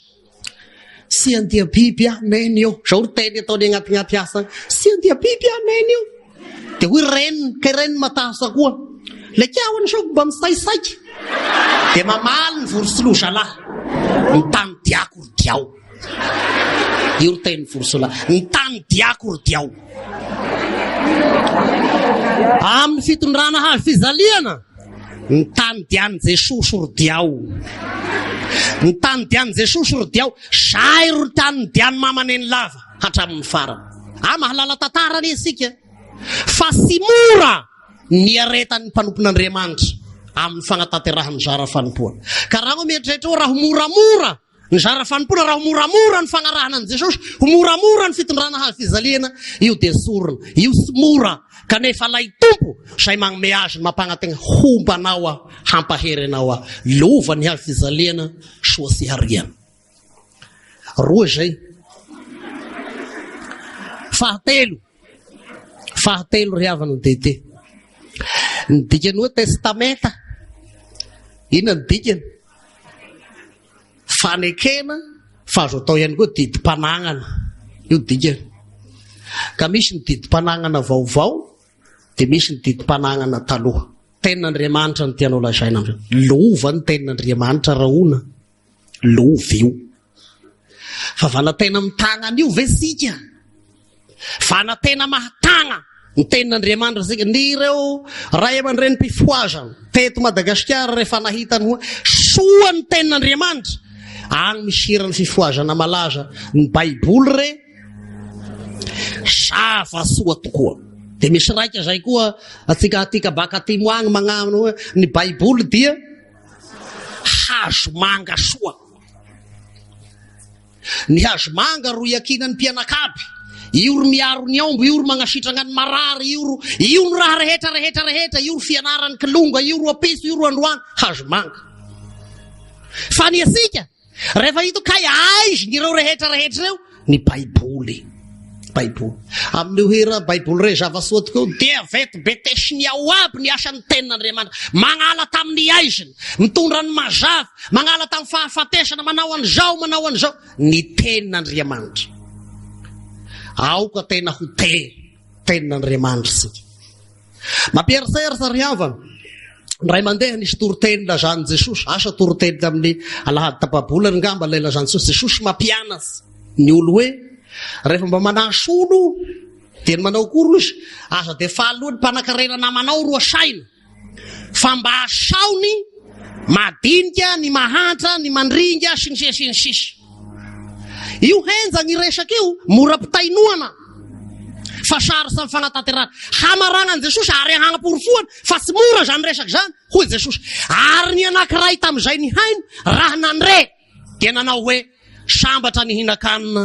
Tsy andia biby aho neny io. Zao ry teny ataony agnatignaty asa agny. Tsy andia biby aho neny io. Dia hoy reniny, kay reniny matahotra koa. Le kia hono sao mba misaisaiky. Dia mamaly ny vorotsiloza lahy. Ny tany diako ry diao. Io ry tenin'ny vorotsiloza. Ny tany diako ry diao. Amin'ny fitondrana hazo fijaliana, ny tany dian'i Jesosy ry diao. Ny tany dian'i Jesosy ry diao. Zay ry tany dian'i mama neny lava hatramin'ny farany. Ah, mahalala tantara anie isika fa tsy mora ny aretan'ny mpanompon'Andriamanitra amin'ny fagnatanterahany zara fanompoana. Ka raha anao mieritreritra hoe raha ho moramora ny zara fanompoana, raha ho moramora ny fagnarahana an'i Jesosy, ho moramora ny fitondrana hazo fijaliana, io dia sorona, io tsy mora, kanefa ilay Tompo izay magnome azy ny mampagnategna homba anao aho, hampahery anao aho. Lova ny hazo fijaliana soa sy hariana. Roa izay. Fahatelo. Fahatelo ry havana dia ity. Ny dikany hoe testamenta. Inona ny dikany? Fanekena fa azo atao ihany koa didim-panagnana. Io dikany. Ka misy ny didim-panagnana vaovao dia misy ny didim-panagnana taloha. Tenin'Andriamanitra no tianao lazaina amin'izao. Lova ny tenin'Andriamanitra rahona. Lova io. Fa vanatena mitagna an'io ve sika? Vanatena mahatagna ny tenin'Andriamanitra sika? Ny ireo ray aman-dreny mpifohazana teto Madagasikara rehefa nahita ny hoe soa ny tenin'Andriamanitra, any misy hiran'ny fifohazana malaza, ny Baiboly re zava-tsoa tokoa. Dia misy raika izay koa atsika aty Kabaka Atimo agny magnano hoe ny Baiboly dia hazo manga soa. Ny hazo manga ro iankinan'ny mpianakaby. Io ro miaro ny aomby, io ro magnasitragna ny marary, io ro, io no raha rehetra rehetra rehetra, io ro fianaran'ny kilonga, io ro apiso, io ro androany, hazomanga. Fa ny antsika, rehefa hita kay aizina ireo rehetra rehetra ireo, ny Baiboly. Baiboly. Amin'io hira Baiboly re zava-soa tokoa io, dia vetibetesiny ao aby ny asan'ny tenin'Andriamanitra. Magnala tamin'ny aizina, mitondra ny mazava, magnala tamin'ny fahafatesana, manao an'izao, manao an'izao. Ny tenin'Andriamanitra. Aoka tena ho te tenin'Andriamanitra isika. Mampieritreritra ry havana. Indray mandeha nisy toriteny nilazan'i Jesosy, asa toriteny tamin'ny alahady tapa-bolana angamba ilay nilazan'i Jesosy. Jesosy mampianatra ny olo hoe rehefa mba manasy olo dia ny manao akory izy, aza dia faly loha ny mpanakarena namanao roa saina. Fa mba asao ny madinika, ny mahantra, ny mandringa sy ny sisa sy ny sisa. Io henjagna io resaka io, mora ampitainoana fa sarotra ny fanatanterahana. Hamaragnan'i Jesosy ary hagnaporofoana fa tsy mora izany resaka izany, hoy Jesosy. Ary ny anankiray tamin'izay nihaino raha nandre dia nanao hoe, Sambatra ny hihinan-kanina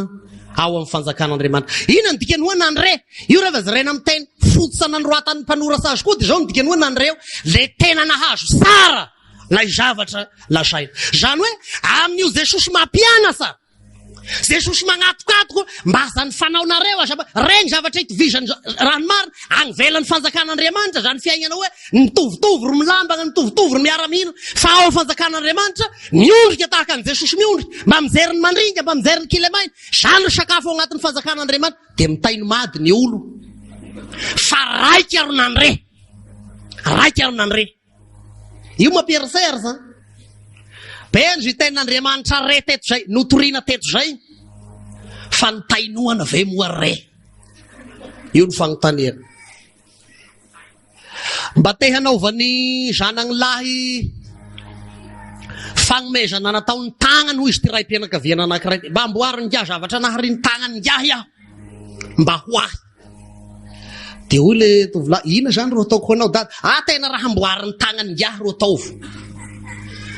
ao amin'ny fanjakan'Andriamanitra. Inona ny dikany hoe nandre? Io rehefa jerena amin'ny teny fototra nanoratan'ny mpanoratra azy koa dia izao ny dikany hoe nandre eo, ilay tena nahazo tsara ilay zavatra lazaina. Izany hoe amin'io Jesosy mampianatra, Jesosy magnatokatoko, mba aza ny fanaonareo, aza regny zavatra itovizany raha ny marina, any ivelan'ny fanjakan'Andriamanitra izany fiainana hoe mitovitovy ry milambagna, mitovitovy ry miara-mihina, fa ao amin'ny fanjakan'Andriamanitra miondrika tahaka an'i Jesosy miondrika, mba mijery ny mandringa, mba mijery ny kilemaina, izany no sakafo ao agnatin'ny fanjakan'Andriamanitra, dia mitaino mady ny olo. Fa raika ro nandre, raika ro nandre. Io mampieritreritra zany. Be ny zay tenin'Andriamanitra re teto zay, notorina teto zay, fa ny tainoana ve moa re? Io ny fanontaniana. Mba te hanaovan'ny zanany lahy fanomezana nataon'ny tagnany hoy izy ity raim-pianakaviana anankiray ity. Mba amboaro ingahy zavatra naharin'ny tagnany ingahy aho mba ho ahy. Dia hoy le tovolahy, inona izany ro ataoko ho anao dada? Ah, tena raha amboarin'ny tagnany ingahy ro ataovy.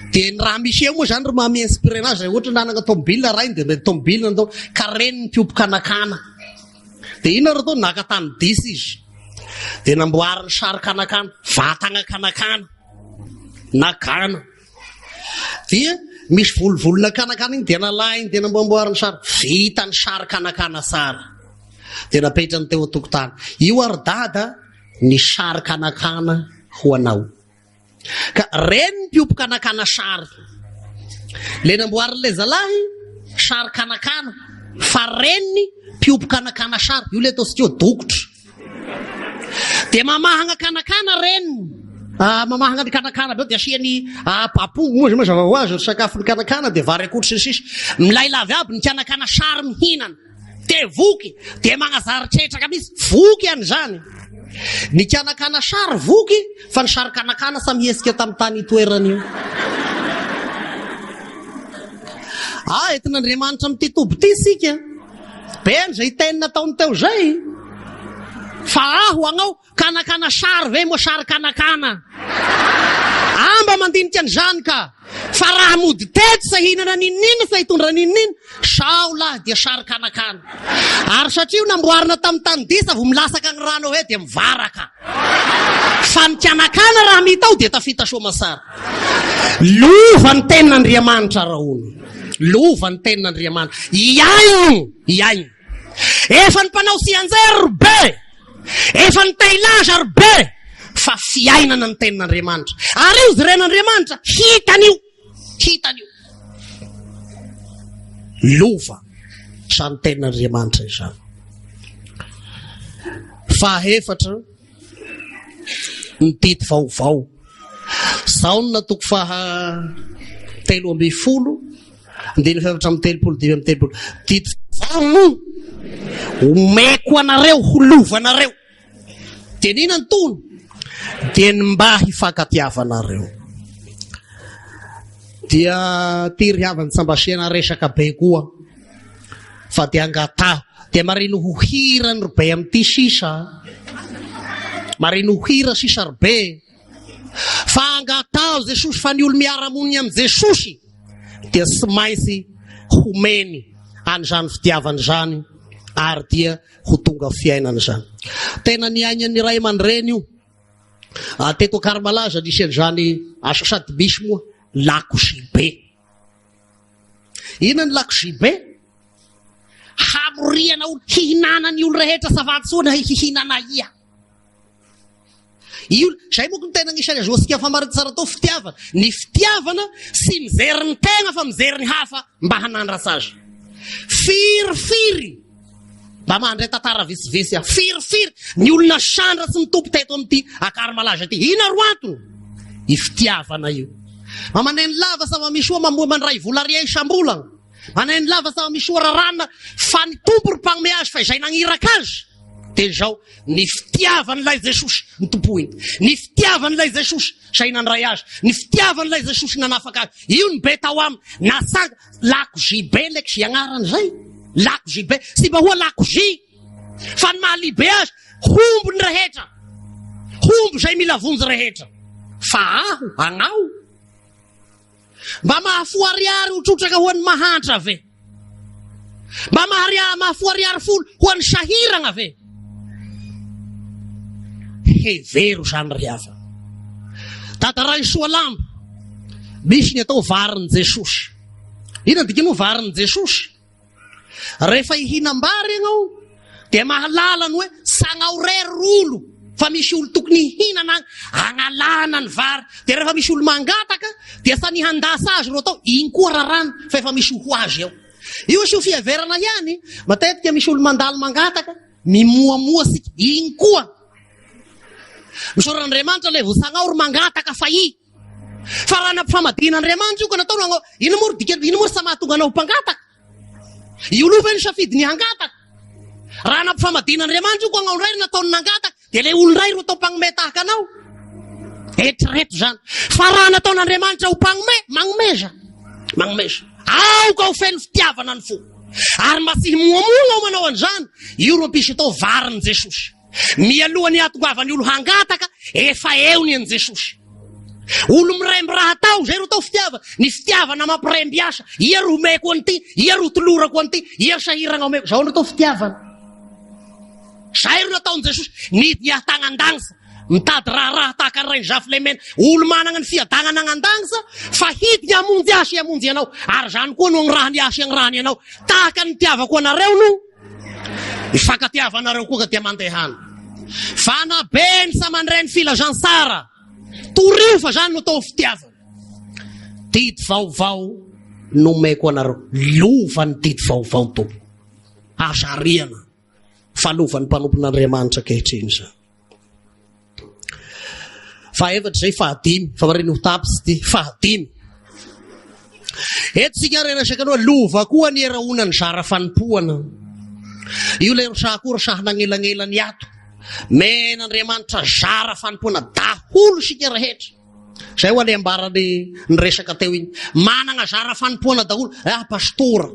Dia ny raha misy eo moa izany ro maha mi-inspiré anazy, raha ohatra nanana tomobile rainy dia ny tomobile natao ka reniny mpiompy kanakana. Dia inona ro atao? Naka tany diso izy. Dia namboariny sary kanakana, vatagna kanakana, na gana. Dia misy volovolona kanakana iny dia nalahiny dia namboamboariny sary. Vita ny sary kanakana tsara. Dia napetrany teo an-tokotany. Io ary dada ny sary kanakana ho anao. Ka reny ny mpiompy kanakana sary. Le namboarin'ilay zalahy sary kanakana fa reniny mpiompy kanakana sary. Io le ataontsika hoe dokotra. Dia mamahagna kanakana reniny. Ah, mamahagna ny kanakana avy eo dia asiany ah, papongo moa zay mazava ho azy ny sakafon'ny kanakana dia vary akotry sy ny sisa. Milailavy aby ny kanakana sary mihinana. Dia voky, dia magnazary tretraka mihitsy, voky an'izany. Ny kanakana sary voky, fa ny sary kanakana samy hihetsika tamin'ny tany itoerany io. Ah, entin'Andriamanitra amin'ity toby ity isika. Be an'izay teny nataony teo izay. Fa aho agnao, Kanakana sary ve moa sary kanakana? Ah mba mandinika an'izany ka! Fa raha mody teto sa hihinana n'inon'inona sa hitondra n'inon'inona, sao lahy dia sary kanakana. Ary satria io namboarina tamin'ny tany disa vao milasaka ny rano hoe dia mivaraka. Fa ny kanakana raha mita ao dia tafita soamatsara. Lova ny tenin'Andriamanitra rahono. Lova ny tenin'Andriamanitra. Iaino! Iaino! Efa ny mpanao tsianjery ry be! Efa nitailaza ry be fa fiainana ny tenin'Andriamanitra. Ary io jeren'Andriamanitra, hitany io, hitany io. Lova izany tenin'Andriamanitra izany. Fahaefatra, ny didy vaovao. Jaona toko faha 13, andininy 34 35. Didy vaovao no omeko anareo ho lovanareo. Dia nina ny tony? Dia ny mba hifankatiavanareo. Dia ty ry havana tsy mba asiana resaka be koa. Fa dia angataho. Dia marino ho hira ny ry be amin'ity sisa. Marino ho hira sisa ry be. Fa angataho Jesosy fa ny olo miara-monina amin'i Jesosy dia tsy maintsy homeny an'izany fitiavana izany. Ary dia ho tonga fiainana izany. Tena niainan'ny ray aman-dreny io. Ah, teto Ankarimalaza nisy an'izany asa sady misy moa lakozia be. Inona ny lakozia be? Hamoriana olo, hihinanan'ny olo rehetra savan-tsoa na hihinana ia. Io, izay moa no tena anisan'ny azoantsika famaritra tsara atao fitiavana. Ny fitiavana tsy mijery ny tegna fa mijery ny hafa mba hanandratra azy. Firifiry mba mandray tantara vitsivitsy aho. Firifiry ny olona sandra tsy mitompo teto amin'ity Akarimalaza ity. Inona ro antony? Io fitiavana io. Mba maneno lava sa mba misy oa mamoa mandray vola rien isam-bolana. Maneno lava sa mba misy oa raràna fa ny Tompo ro mpagnome azy fa izay nagniraka azy. Dia izao, ny fitiavan'ilay Jesosy notompoiny, ny fitiavan'ilay Jesosy izay nandray azy, ny fitiavan'ilay Jesosy nanafaka azy, io ny be tao aminy, natsanga, lakozia be ndraiky izay agnarany izay, lakozia be, tsy mba hoa lakozia, fa ny maha lehibe azy, hombo ny rehetra, hombo izay mila vonjy rehetra, fa aho, agnao. Mba mahafoa ariary ho trotraka ho an'ny mahantra ve? Mba mahafoa ariary folo ho an'ny sahiragna ve? Hevero izany ry havana. Dada Raisoalambo, misy ny atao varin'i Jesosy. Inona ny dikan'io varin'i Jesosy? Rehefa hihinam-bary ianao dia mahalala ny hoe sagnao rery ry olo fa misy olo tokony hihinana agny agnalana ny vary dia rehefa misy olo mangataka dia sa ny handasa azy ro atao iny koa rarana fa efa misy ho azy ao. Io asio fiheverana ihany, matetika misy olo mandalo mangataka mimoamoa sika iny koa. Misaora Andriamanitra le vosagnao ry mangataka fa i. Fa raha nampifamadian'Andriamanitra io ka nataony hanao, inona moa ry dikany, inona moa ry sa mahatonga anao ho mpangataka? Io aloha ve nisafidy ny hangataka? Raha nampifamadian'Andriamanitra io ka anao indray ry nataony nangataka, dia ilay olona indray ro atao mpanome tahaka anao? Eritrereto izany. Fa raha nataon'Andriamanitra ho mpanome, magnomeza. Magnomeza. Aoka ho feno fitiavana ny fo. Ary mba tsy himoamoa ao manao an'izany, io ro ampisy atao varin'i Jesosy. Mialoha ny hahatongavan'ny olo hangataka, efa eo ny an'i Jesosy. Olo miremby raha atao, izay ro atao fitiavana. Ny fitiavana mampiremby asa. Ia ro omeko an'ity, ia ro tolorako an'ity, ia ro sahiragna omeko. Izao no atao fitiavana. Izay ro nataon'i Jesosy. Nidiny ahatagnan-danitra, mitady raharaha tahaka ny rain'i Zafilemena. Olo managna ny fiadagnana agnan-danitra, fa hidiny hamonjy ahy sy hamonjy anao. Ary izany koa no agnirahany ahy sy agnirahany anao. Tahaka ny nitiavako anareo no Ifankatiavanareo koa ka dia mandehana. Fa na be ny sa mandre ny filazantsara, torio fa zany no atao fitiavana. Didy vaovao nomeko anareo, lova ny didy vaovao Tompo. Aza ariana fa lovan'ny mpanompon'Andriamanitra ankehitriny izany. Fahaefatra izay, fahadimy, fa marina ho tapitra ity, fahadimy. Eto isika ary resaka aloha lova koa ny erahona ny zara fanompoana. Io ilay rosaha koa rosaha nagnelagnelany ato. Men'Andriamanitra zara fanompoana daholo isika rehetra. Izay ho ale ambarany ny resaka teo iny. Managna zara fanompoana daholo. Ah, pastora.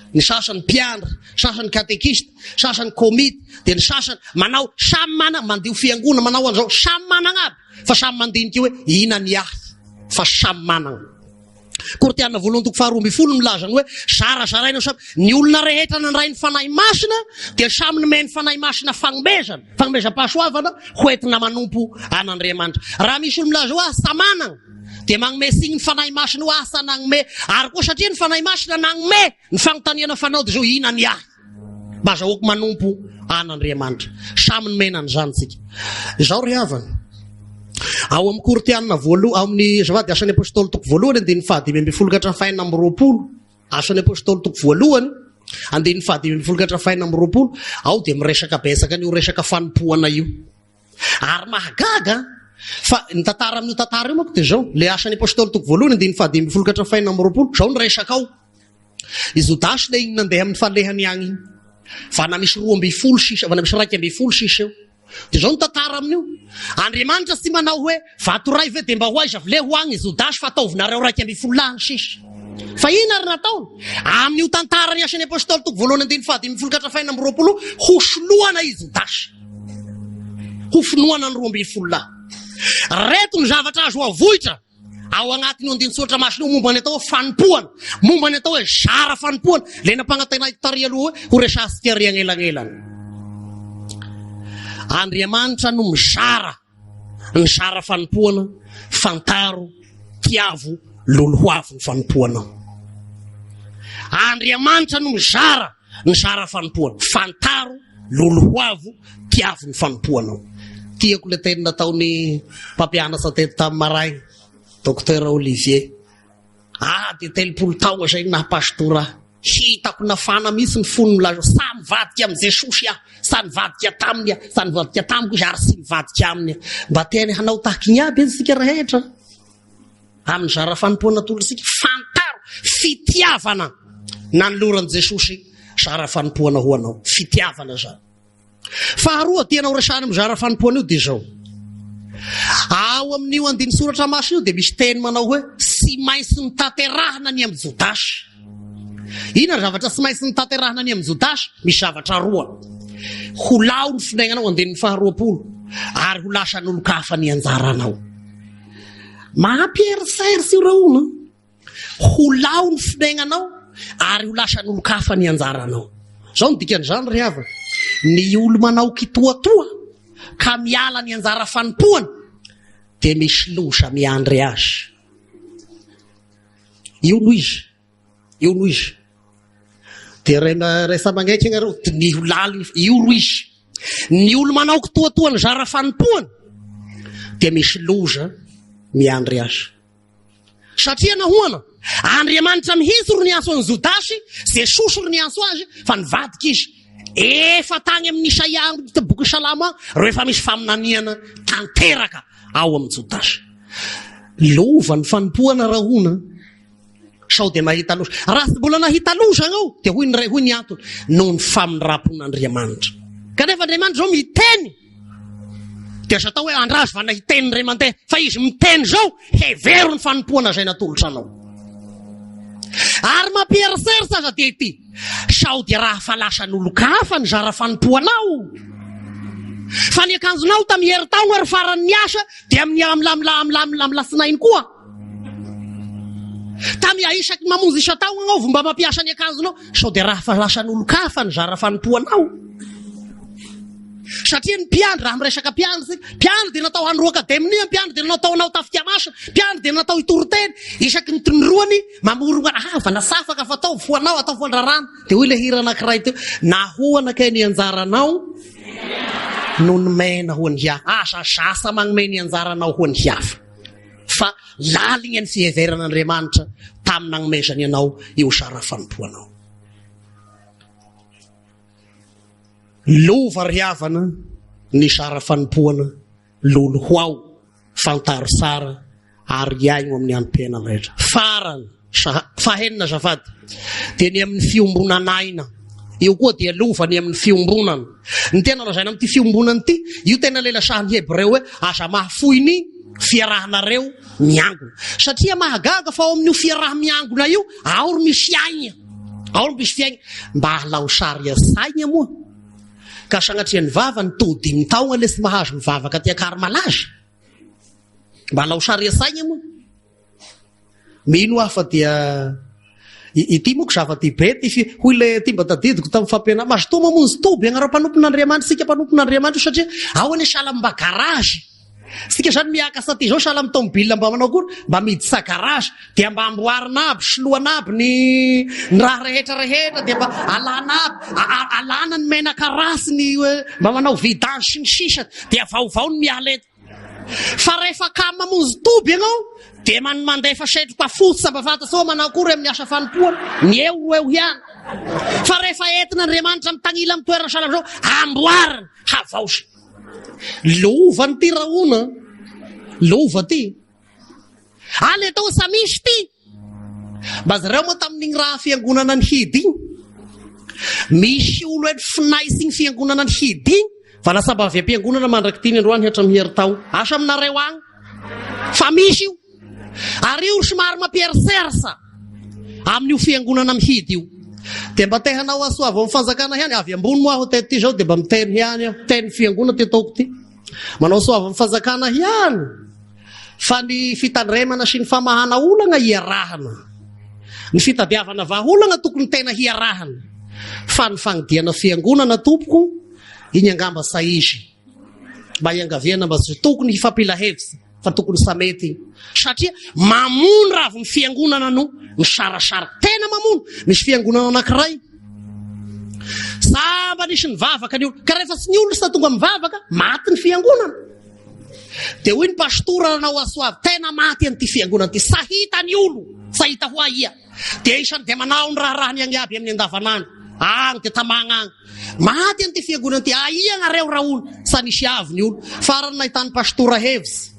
Ny sasany mpiandry, sasany katekista, sasany komity, dia ny sasany manao samy mana mandio fiangona manao an'izao samy managna aby fa samy mandinika hoe ina ny ahy fa samy managna. Korintiana voalohany toko faharoa ambin'ny folo milaza ny hoe zarazaraina samy ny olona rehetra nandray ny Fanahy Masina dia samy nomen'ny Fanahy Masina fagnomezana, fagnomezam-pahasoavana hoentina manompo an'Andriamanitra. Raha misy olo milaza hoe asa managna dia magnome signy ny Fanahy Masina hoe asa nagnome, ary koa satria ny Fanahy Masina nagnome, ny fagnontaniana fanao dia izao, ina ny ahy mba azahoako manompo an'Andriamanitra? Samy nomena an'izany tsika. Izao ry havana, ao amin'ny Korintiana voalohany, ao amin'ny azafady, Asan'ny Apostoly toko voalohany andininy fahadimy ambin'ny folo ka hatramin'ny fahenina amby roapolo, Asan'ny Apostoly toko voalohany andininy fahadimy ambin'ny folo ka hatramin'ny fahenina amby roapolo, ao dia miresaka betsaka an'io resaka fanompoana io. Ary mahagaga fa ny tantara amin'io tantara io manko dia izao, ilay Asan'ny Apostoly toko voalohany andininy fahadimy ambin'ny folo ka hatramin'ny fahenina amby roapolo, izao ny resaka ao. I Jodasy ilay iny nandeha amin'ny falehany agny iny. Fa na misy 12 sisa, fa na misy 11 sisa eo. Dia izao ny tantara amin'io. Andriamanitra tsy manao hoe vato iray ve dia mba ho aiza vle ho agny i Jodasy fa ataovinareo 11 lahy ny sisa. Fa inona ary nataony? Amin'io tantaran'ny Asan'ny Apostoly toko voalohany andininy fahadimy folo ka hatramin'ny fahenina amby roapolo, hosoloana i Jodasy. Ho finoana ny 12 lahy. Reto ny zavatra azo avoitra. Ao agnatin'io andinin-tsoratra masina io momba ny atao hoe fanompoana, momba ny atao hoe zara fanompoana, ilay nampanantenaiko tary aloha hoe ho resahantsika ary agnelagnelana. Andriamanitra no mizara ny zara fanompoana, fantaro, tiavo, lolohoavo ny fanompoanao. Andriamanitra no mizara ny zara fanompoana, fantaro, lolohoavo, tiavo ny fanompoanao. Tiako ilay teny nataon'ny mpampianatra teto tamin'ny maraina, Docteur Olivier. Ah, dia 30 taona izay no naha pastora ahy. Hitako nafana mihitsy ny fony milaza sa mivadika amin'i Jesosy aho, sa nivadika taminy aho, sa nivadika tamiko izy ary tsy mivadika aminy aho. Mba teny hanao tahaky ny aby isika rehetra amin'ny zara fanompoana atolotsika. Fantaro fitiavana nanoloran'i Jesosy zara fanompoana ho anao. Fitiavana izany. Faharoa tianao resahina amin'ny zara fanompoana io dia izao. Ao amin'io andin'ny soratra masina io dia misy teny manao hoe tsy maintsy notanterahina ny amin'i Jodasy. Inona ny zavatra tsy maintsy notanterahina ny amin'i Jodasy? Misy zavatra roa. Ho lao ny finainanao andininy faharoapolo ary ho lasan'olon-kafa ny anjaranao. Mampieritreritra io rahona. Ho lao ny finegnanao ary ho lasan'olon-kafa ny anjaranao. Izao no dikan'izany ry havana, ny olo manao kitoatoa ka miala ny anjara fanompoany dia misy loza miandry azy. Io no izy, io no izy. Dia rehefa manaiky ianareo, diniho lalina, io no izy. Ny olo manao kitoatoa ny zara fanompoany dia misy loza miandry azy. Satria nahoana? Andriamanitra mihitsy ro niantso an'i Jodasy, Jesosy ro niantso azy, fa nivadika izy. Efa tany amin'ny Isaia, amin'ny boky Salamo any, ro efa misy faminaniana tanteraka ao amin'i Jodasy. Lova ny fanompoana rahona. Sao dia nahita loza. Raha tsy mbola nahita loza ianao, dia hoy ny ray, hoy ny antony, noho ny famindram-pon'Andriamanitra. Kanefa Andriamanitra izao miteny. Dia aza atao hoe andrazo va nahiteny indray mandeha, fa izy miteny izao, hevero ny fanompoana izay natolotra anao. Ary mampieritreritra aza dia ity, sao dia raha fa lasan'olon-kafa ny zara fanompoanao. Fa ny akanjonao tamin'ny herintaona ary faran'ny asa dia amin'ny amin'ny latsinainy koa. Tamy isaky ny mamonjy isan-taona ianao vao mba mampiasa ny akanjonao, sao dia raha fa lasan'olon-kafa ny zara fanompoanao. Satria ny mpiandry, raha miresaka mpiandry isika, mpiandry dia natao handroaka demonia, mpiandry dia natao hanao tafika masina, mpiandry dia natao hitory teny, isaky ny tondroany mamorona havana safaka fa ataovy ho anao, ataovy ho an-drarana. Dia hoy ilay hira anankiray teo, nahoana kay ny anjaranao no nomena ho an'ny hafa? Aza zasa manome ny anjaranao ho an'ny hafa. Fa lalina ny fiheveran'Andriamanitra tamin'ny nanomezany anao io zara fanompoanao. Lova ry havana ny zara fanompoana lolo ho ao, fantaro tsara ary iaigno amin'ny androm-piainana rehetra. Farany, fahenina azafady, dia ny amin'ny fiombonan'aina. Io koa dia lova ny amin'ny fiombonana. Ny tena lazaina amin'ity fiombonana ity, io tena ilay lasahan'ny Hebreo hoe aza mahafoy ny fiarahanareo miangona. Satria mahagaga fa ao amin'io fiaraha-miangona io, ao ry misy aina. Ao ry misy fiainana. Mba alao sary an-tsaina moa. Ka sanatria ny vava ny toa dimy taona le tsy mahazo mivavaka aty Ankarimalaza. Mba alao sary an-tsaina moa. Mino aho fa dia ity moa ko zava-dehibe ity fi hoy ilay ity mba tadidiko tamin'ny fampianarana. Mazotoa mamonjy toby ianareo mpanompon'Andriamanitra, isika mpanompon'Andriamanitra io satria ao anie sahala mba garage. Isika izany miakatra aty izao sahala amin'ny tomobile mba manao akory, mba miditra garage dia mba amboarina aby, soloana aby ny ny raha rehetra rehetra dia mba alana aby, alana ny menaka ratsy ny mba manao vidange sy ny sisa dia vaovao ny miala eto. Fa rehefa kamo mamonjy toby ianao dia man mandefa setroka fotsy mba fantatrao manao akory amin'ny asa fanompoana, ny eo ro eo ihany. Fa rehefa entin'Andriamanitra mitanila amin'ny toerana sahala amin'izao, amboarina, havaozina. Lova an'ity rahona, lova ty. Any atao samisy ty. Mba zareo moa tamin'igny raha fiangonana nihidy igny. Misy olo eny finaisy igny fiangonana nihidy igny. Fa lasa mba avy am-piangonana mandrak'ity ny androany hatramin'ny heritao. Asa aminareo agny. Fa misy io. Ary io somary mampierisersa amin'io fiangonana mihidy io. Dia mba te hanao aso avy amin'ny fanjakana ihany, avy ambony moa aho teto ty zao dia mba miteny ihany aho. Teny fiangonana ty ataoko ty. Manao soa avy amin'ny fanjakana ihany. Fa ny fitandremana sy ny famahana olana iarahana. Ny fitadiavana vahaolana tokony tena hiarahana. Fa ny fanidiana fiangonana tompoko, iny angamba sa izy. Mba iangaviana mba tsy tokony hifampila hevitra fa tokony samety satria mamono raha vao ny fiangonana no misarasara. Tena mamono. Misy fiangonana anankiray samba nisy nivavaka ny olona ka rehefa tsy ny olona sa tonga mivavaka maty ny fiangonana. Dia hoy ny pastora nanao asoavy tena maty an'ity fiangonana ity sahita ny olo sahita ho aia. Dia isany dia manao ny raharahany agny aby amin'ny andavanandro agny dia tamagna agny. Maty an'ity fiangonana ity, aia nareo raolo? Sa nisy avy ny olo? Farany nahitany pastora hevitsy.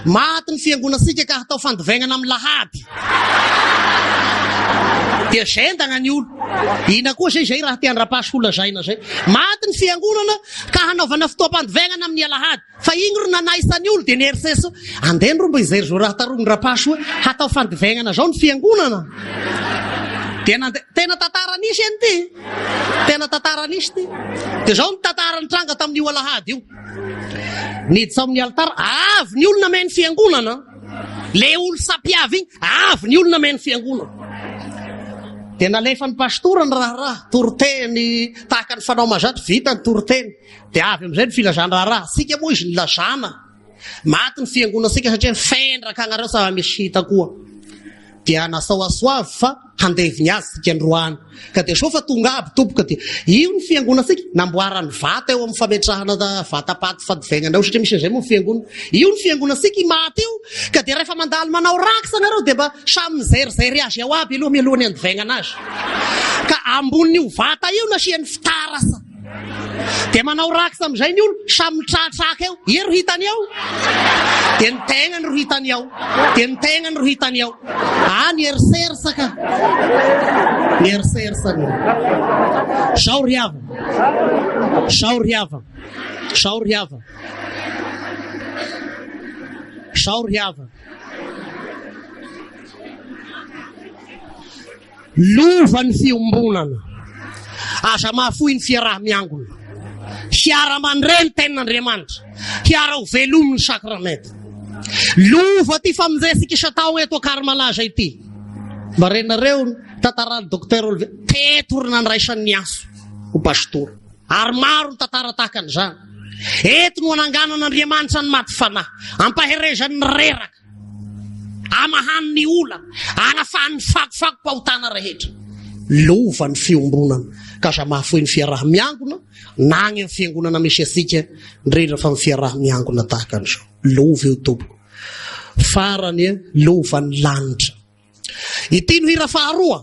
Maty ny fiangonantsika ka hatao fandivaingana amin'ny lahady. Dia zendagna ny olo. Ina koa zay zay raha tian-drapasy ho lazaina zay. Maty ny fiangonana ka hanaovana fotoam-pandivaingana amin'ny alahady. Fa igny ro nanaisan'ny olo dia nieritreritra hoe andeha ro mba hijery zao raha tarogny rapasy hoe hatao fandivaingana zao ny fiangonana. Dia nandeha, tena tantara nisy eny ty. Tena tantara nisy ty. Dia zao ny tantara nitranga tamin'io alahady io. Niditra ao amin'ny alitara, avy ny olona nameno fiangonana. Le olo sapiavy igny, avy ny olona nameno fiangonana. Dia nalefan'ny pastora ny raharaha, toriteny tahaka ny fanao mahazatra, vita ny toriteny. Dia avy amin'izay ny filazan-draharaha. Tsika moa izy nilazana. Maty ny fiangonantsika satria fendraka agnareo sa misy hita koa. Dia nasao asoavy fa handevigny azy tsika androany. Ka dia soa fa tonga aby tompoko dia io ny fiangonantsika namboarany vata eo amin'ny fametrahana vata-paty fadivaingana eo satria misy an'izay moa ny fiangonana. Io ny fiangonantsika i maty io ka dia rehefa mandalo manao rakitra nareo dia mba samy mizerizery azy ao aby aloha mialohan'ny handivaingana azy. Ka ambonin'io vata io nasiany fitaratra. Dia manao rakitra amin'izay ny olo, samy mitratraka eo. Ia ro hitany eo? Dia ny tegnany ro hitany ao. Dia ny tegnany ro hitany ao. Ah, ny erisersa ka. Ny erisersa ny. Zao ry havana. Zao ry havana. Zao ry havana. Zao ry havana. Lova ny fiombonana. Aza mahafoy ny fiaraha-miangona. Hiara-mandre ny tenin'Andriamanitra. Hiara-ho velomy ny sakramenta. Lova ity famonjentsika isan-taona eto Ankarimalaza ity. Mba renareo ny tantaran'ny Docteur Olivier. Teto ry nandraisany ny antso ho pastora. Ary maro ny tantara tahaka an'izany. Eto no ananganan'Andriamanitra ny maty fanahy. Ampaherezany ny reraka. Amahany ny olana, anafahany ny fakofako-pahotana rehetra. Lova ny fiombonana, ka aza mahafoy ny fiaraha-miangona, na any amin'ny fiangonana misy antsika, indrindra fa ny fiaraha-miangona tahaka an'izao. Lova io tompoko. Farany, lova ny lanitra. Ity no hira faharoa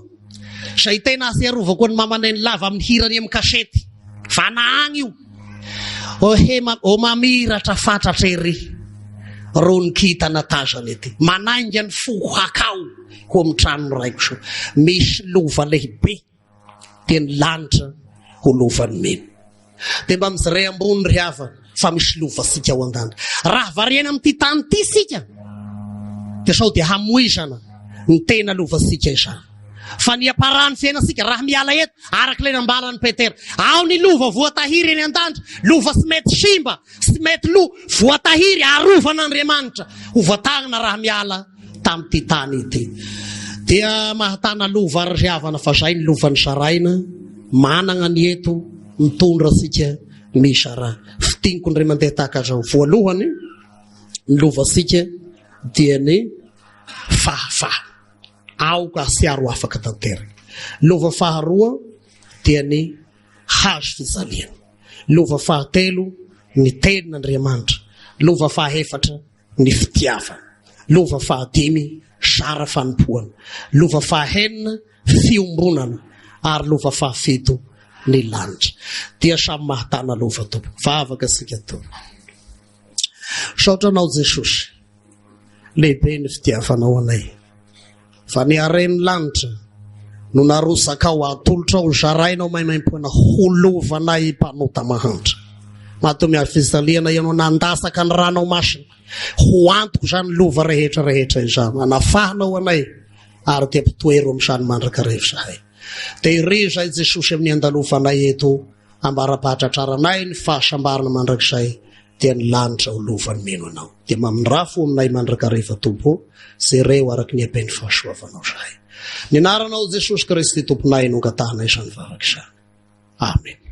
izay tena ahatsiarovako an'i Mama Nenilava amin'ny hirany amin'ny kasety. Vana agny io. O he o mamiratra fatratra ery rony kintana tazana ety. Manainga ny foko hakao ho amin'ny tranon'ny raiko soa. Misy lova lehibe. dia ny lanitra ho lovan'ny mino. Dia mba mijere ambony ry havana fa misy lovantsika ao an-danitra. Raha variana amin'ity tany ity isika dia sao dia hamoizana ny tena lovantsika izany. Fa ny hiaparan'ny fiainantsika raha miala eto araka ilay nambaran'i Petera, ao ny lova voatahiry eny an-danitra, lova tsy mety simba, tsy mety lo, voatahiry, arovan'Andriamanitra ho voatahina raha miala tamin'ity tany ity. Dia mahatana lova ry havana fa zay ny lova nizaraina, managna ny eto, mitondra antsika mizara. Fitiniko ndray mandeha tahaka zao. Voalohany, ny lovantsika dia ny fahafahana. Aoka hatsiaro afaka tanteraka. Lova faharoa dia ny hazo fijaliana. Lova fahatelo ny tenin'Andriamanitra. Lova fahefatra ny fitiavana. Lova fahadimy, zara fanompoana. Lova fahenina, fiombonana. Ary lova fahafito, ny lanitra. Dia samy mahatana lova Tompo. Vavaka isika Tompo. Misaotra Anao Jesosy. Lehibe ny fitiavanao anay. Fa ny haren'ny lanitra no narotsakao atolotrao zarainao maimaimpoana ho lovanay mpanota mahantra. Matoa miazo fijaliana ianao nandatsaka ny ranao masina ho antoko izany lova rehetra rehetra izany. Anafahanao anay ary dia mpitoero amin'izany mandrakariva izahay. Tehirizo izahay Jesosy amin'ny andalovanay eto ambara-pahatratraranay ny fahasambarana mandrakizay. Dia ny lanitra ho lovan'ny mino Anao. Dia mamindrafo aminay mandrakariva Tompo ô, jereo araka ny haben'ny fahasoavanao izahay. Ny anaranao Jesosy Kristy Tomponay no angatahanay izany vavaka izany. Amen.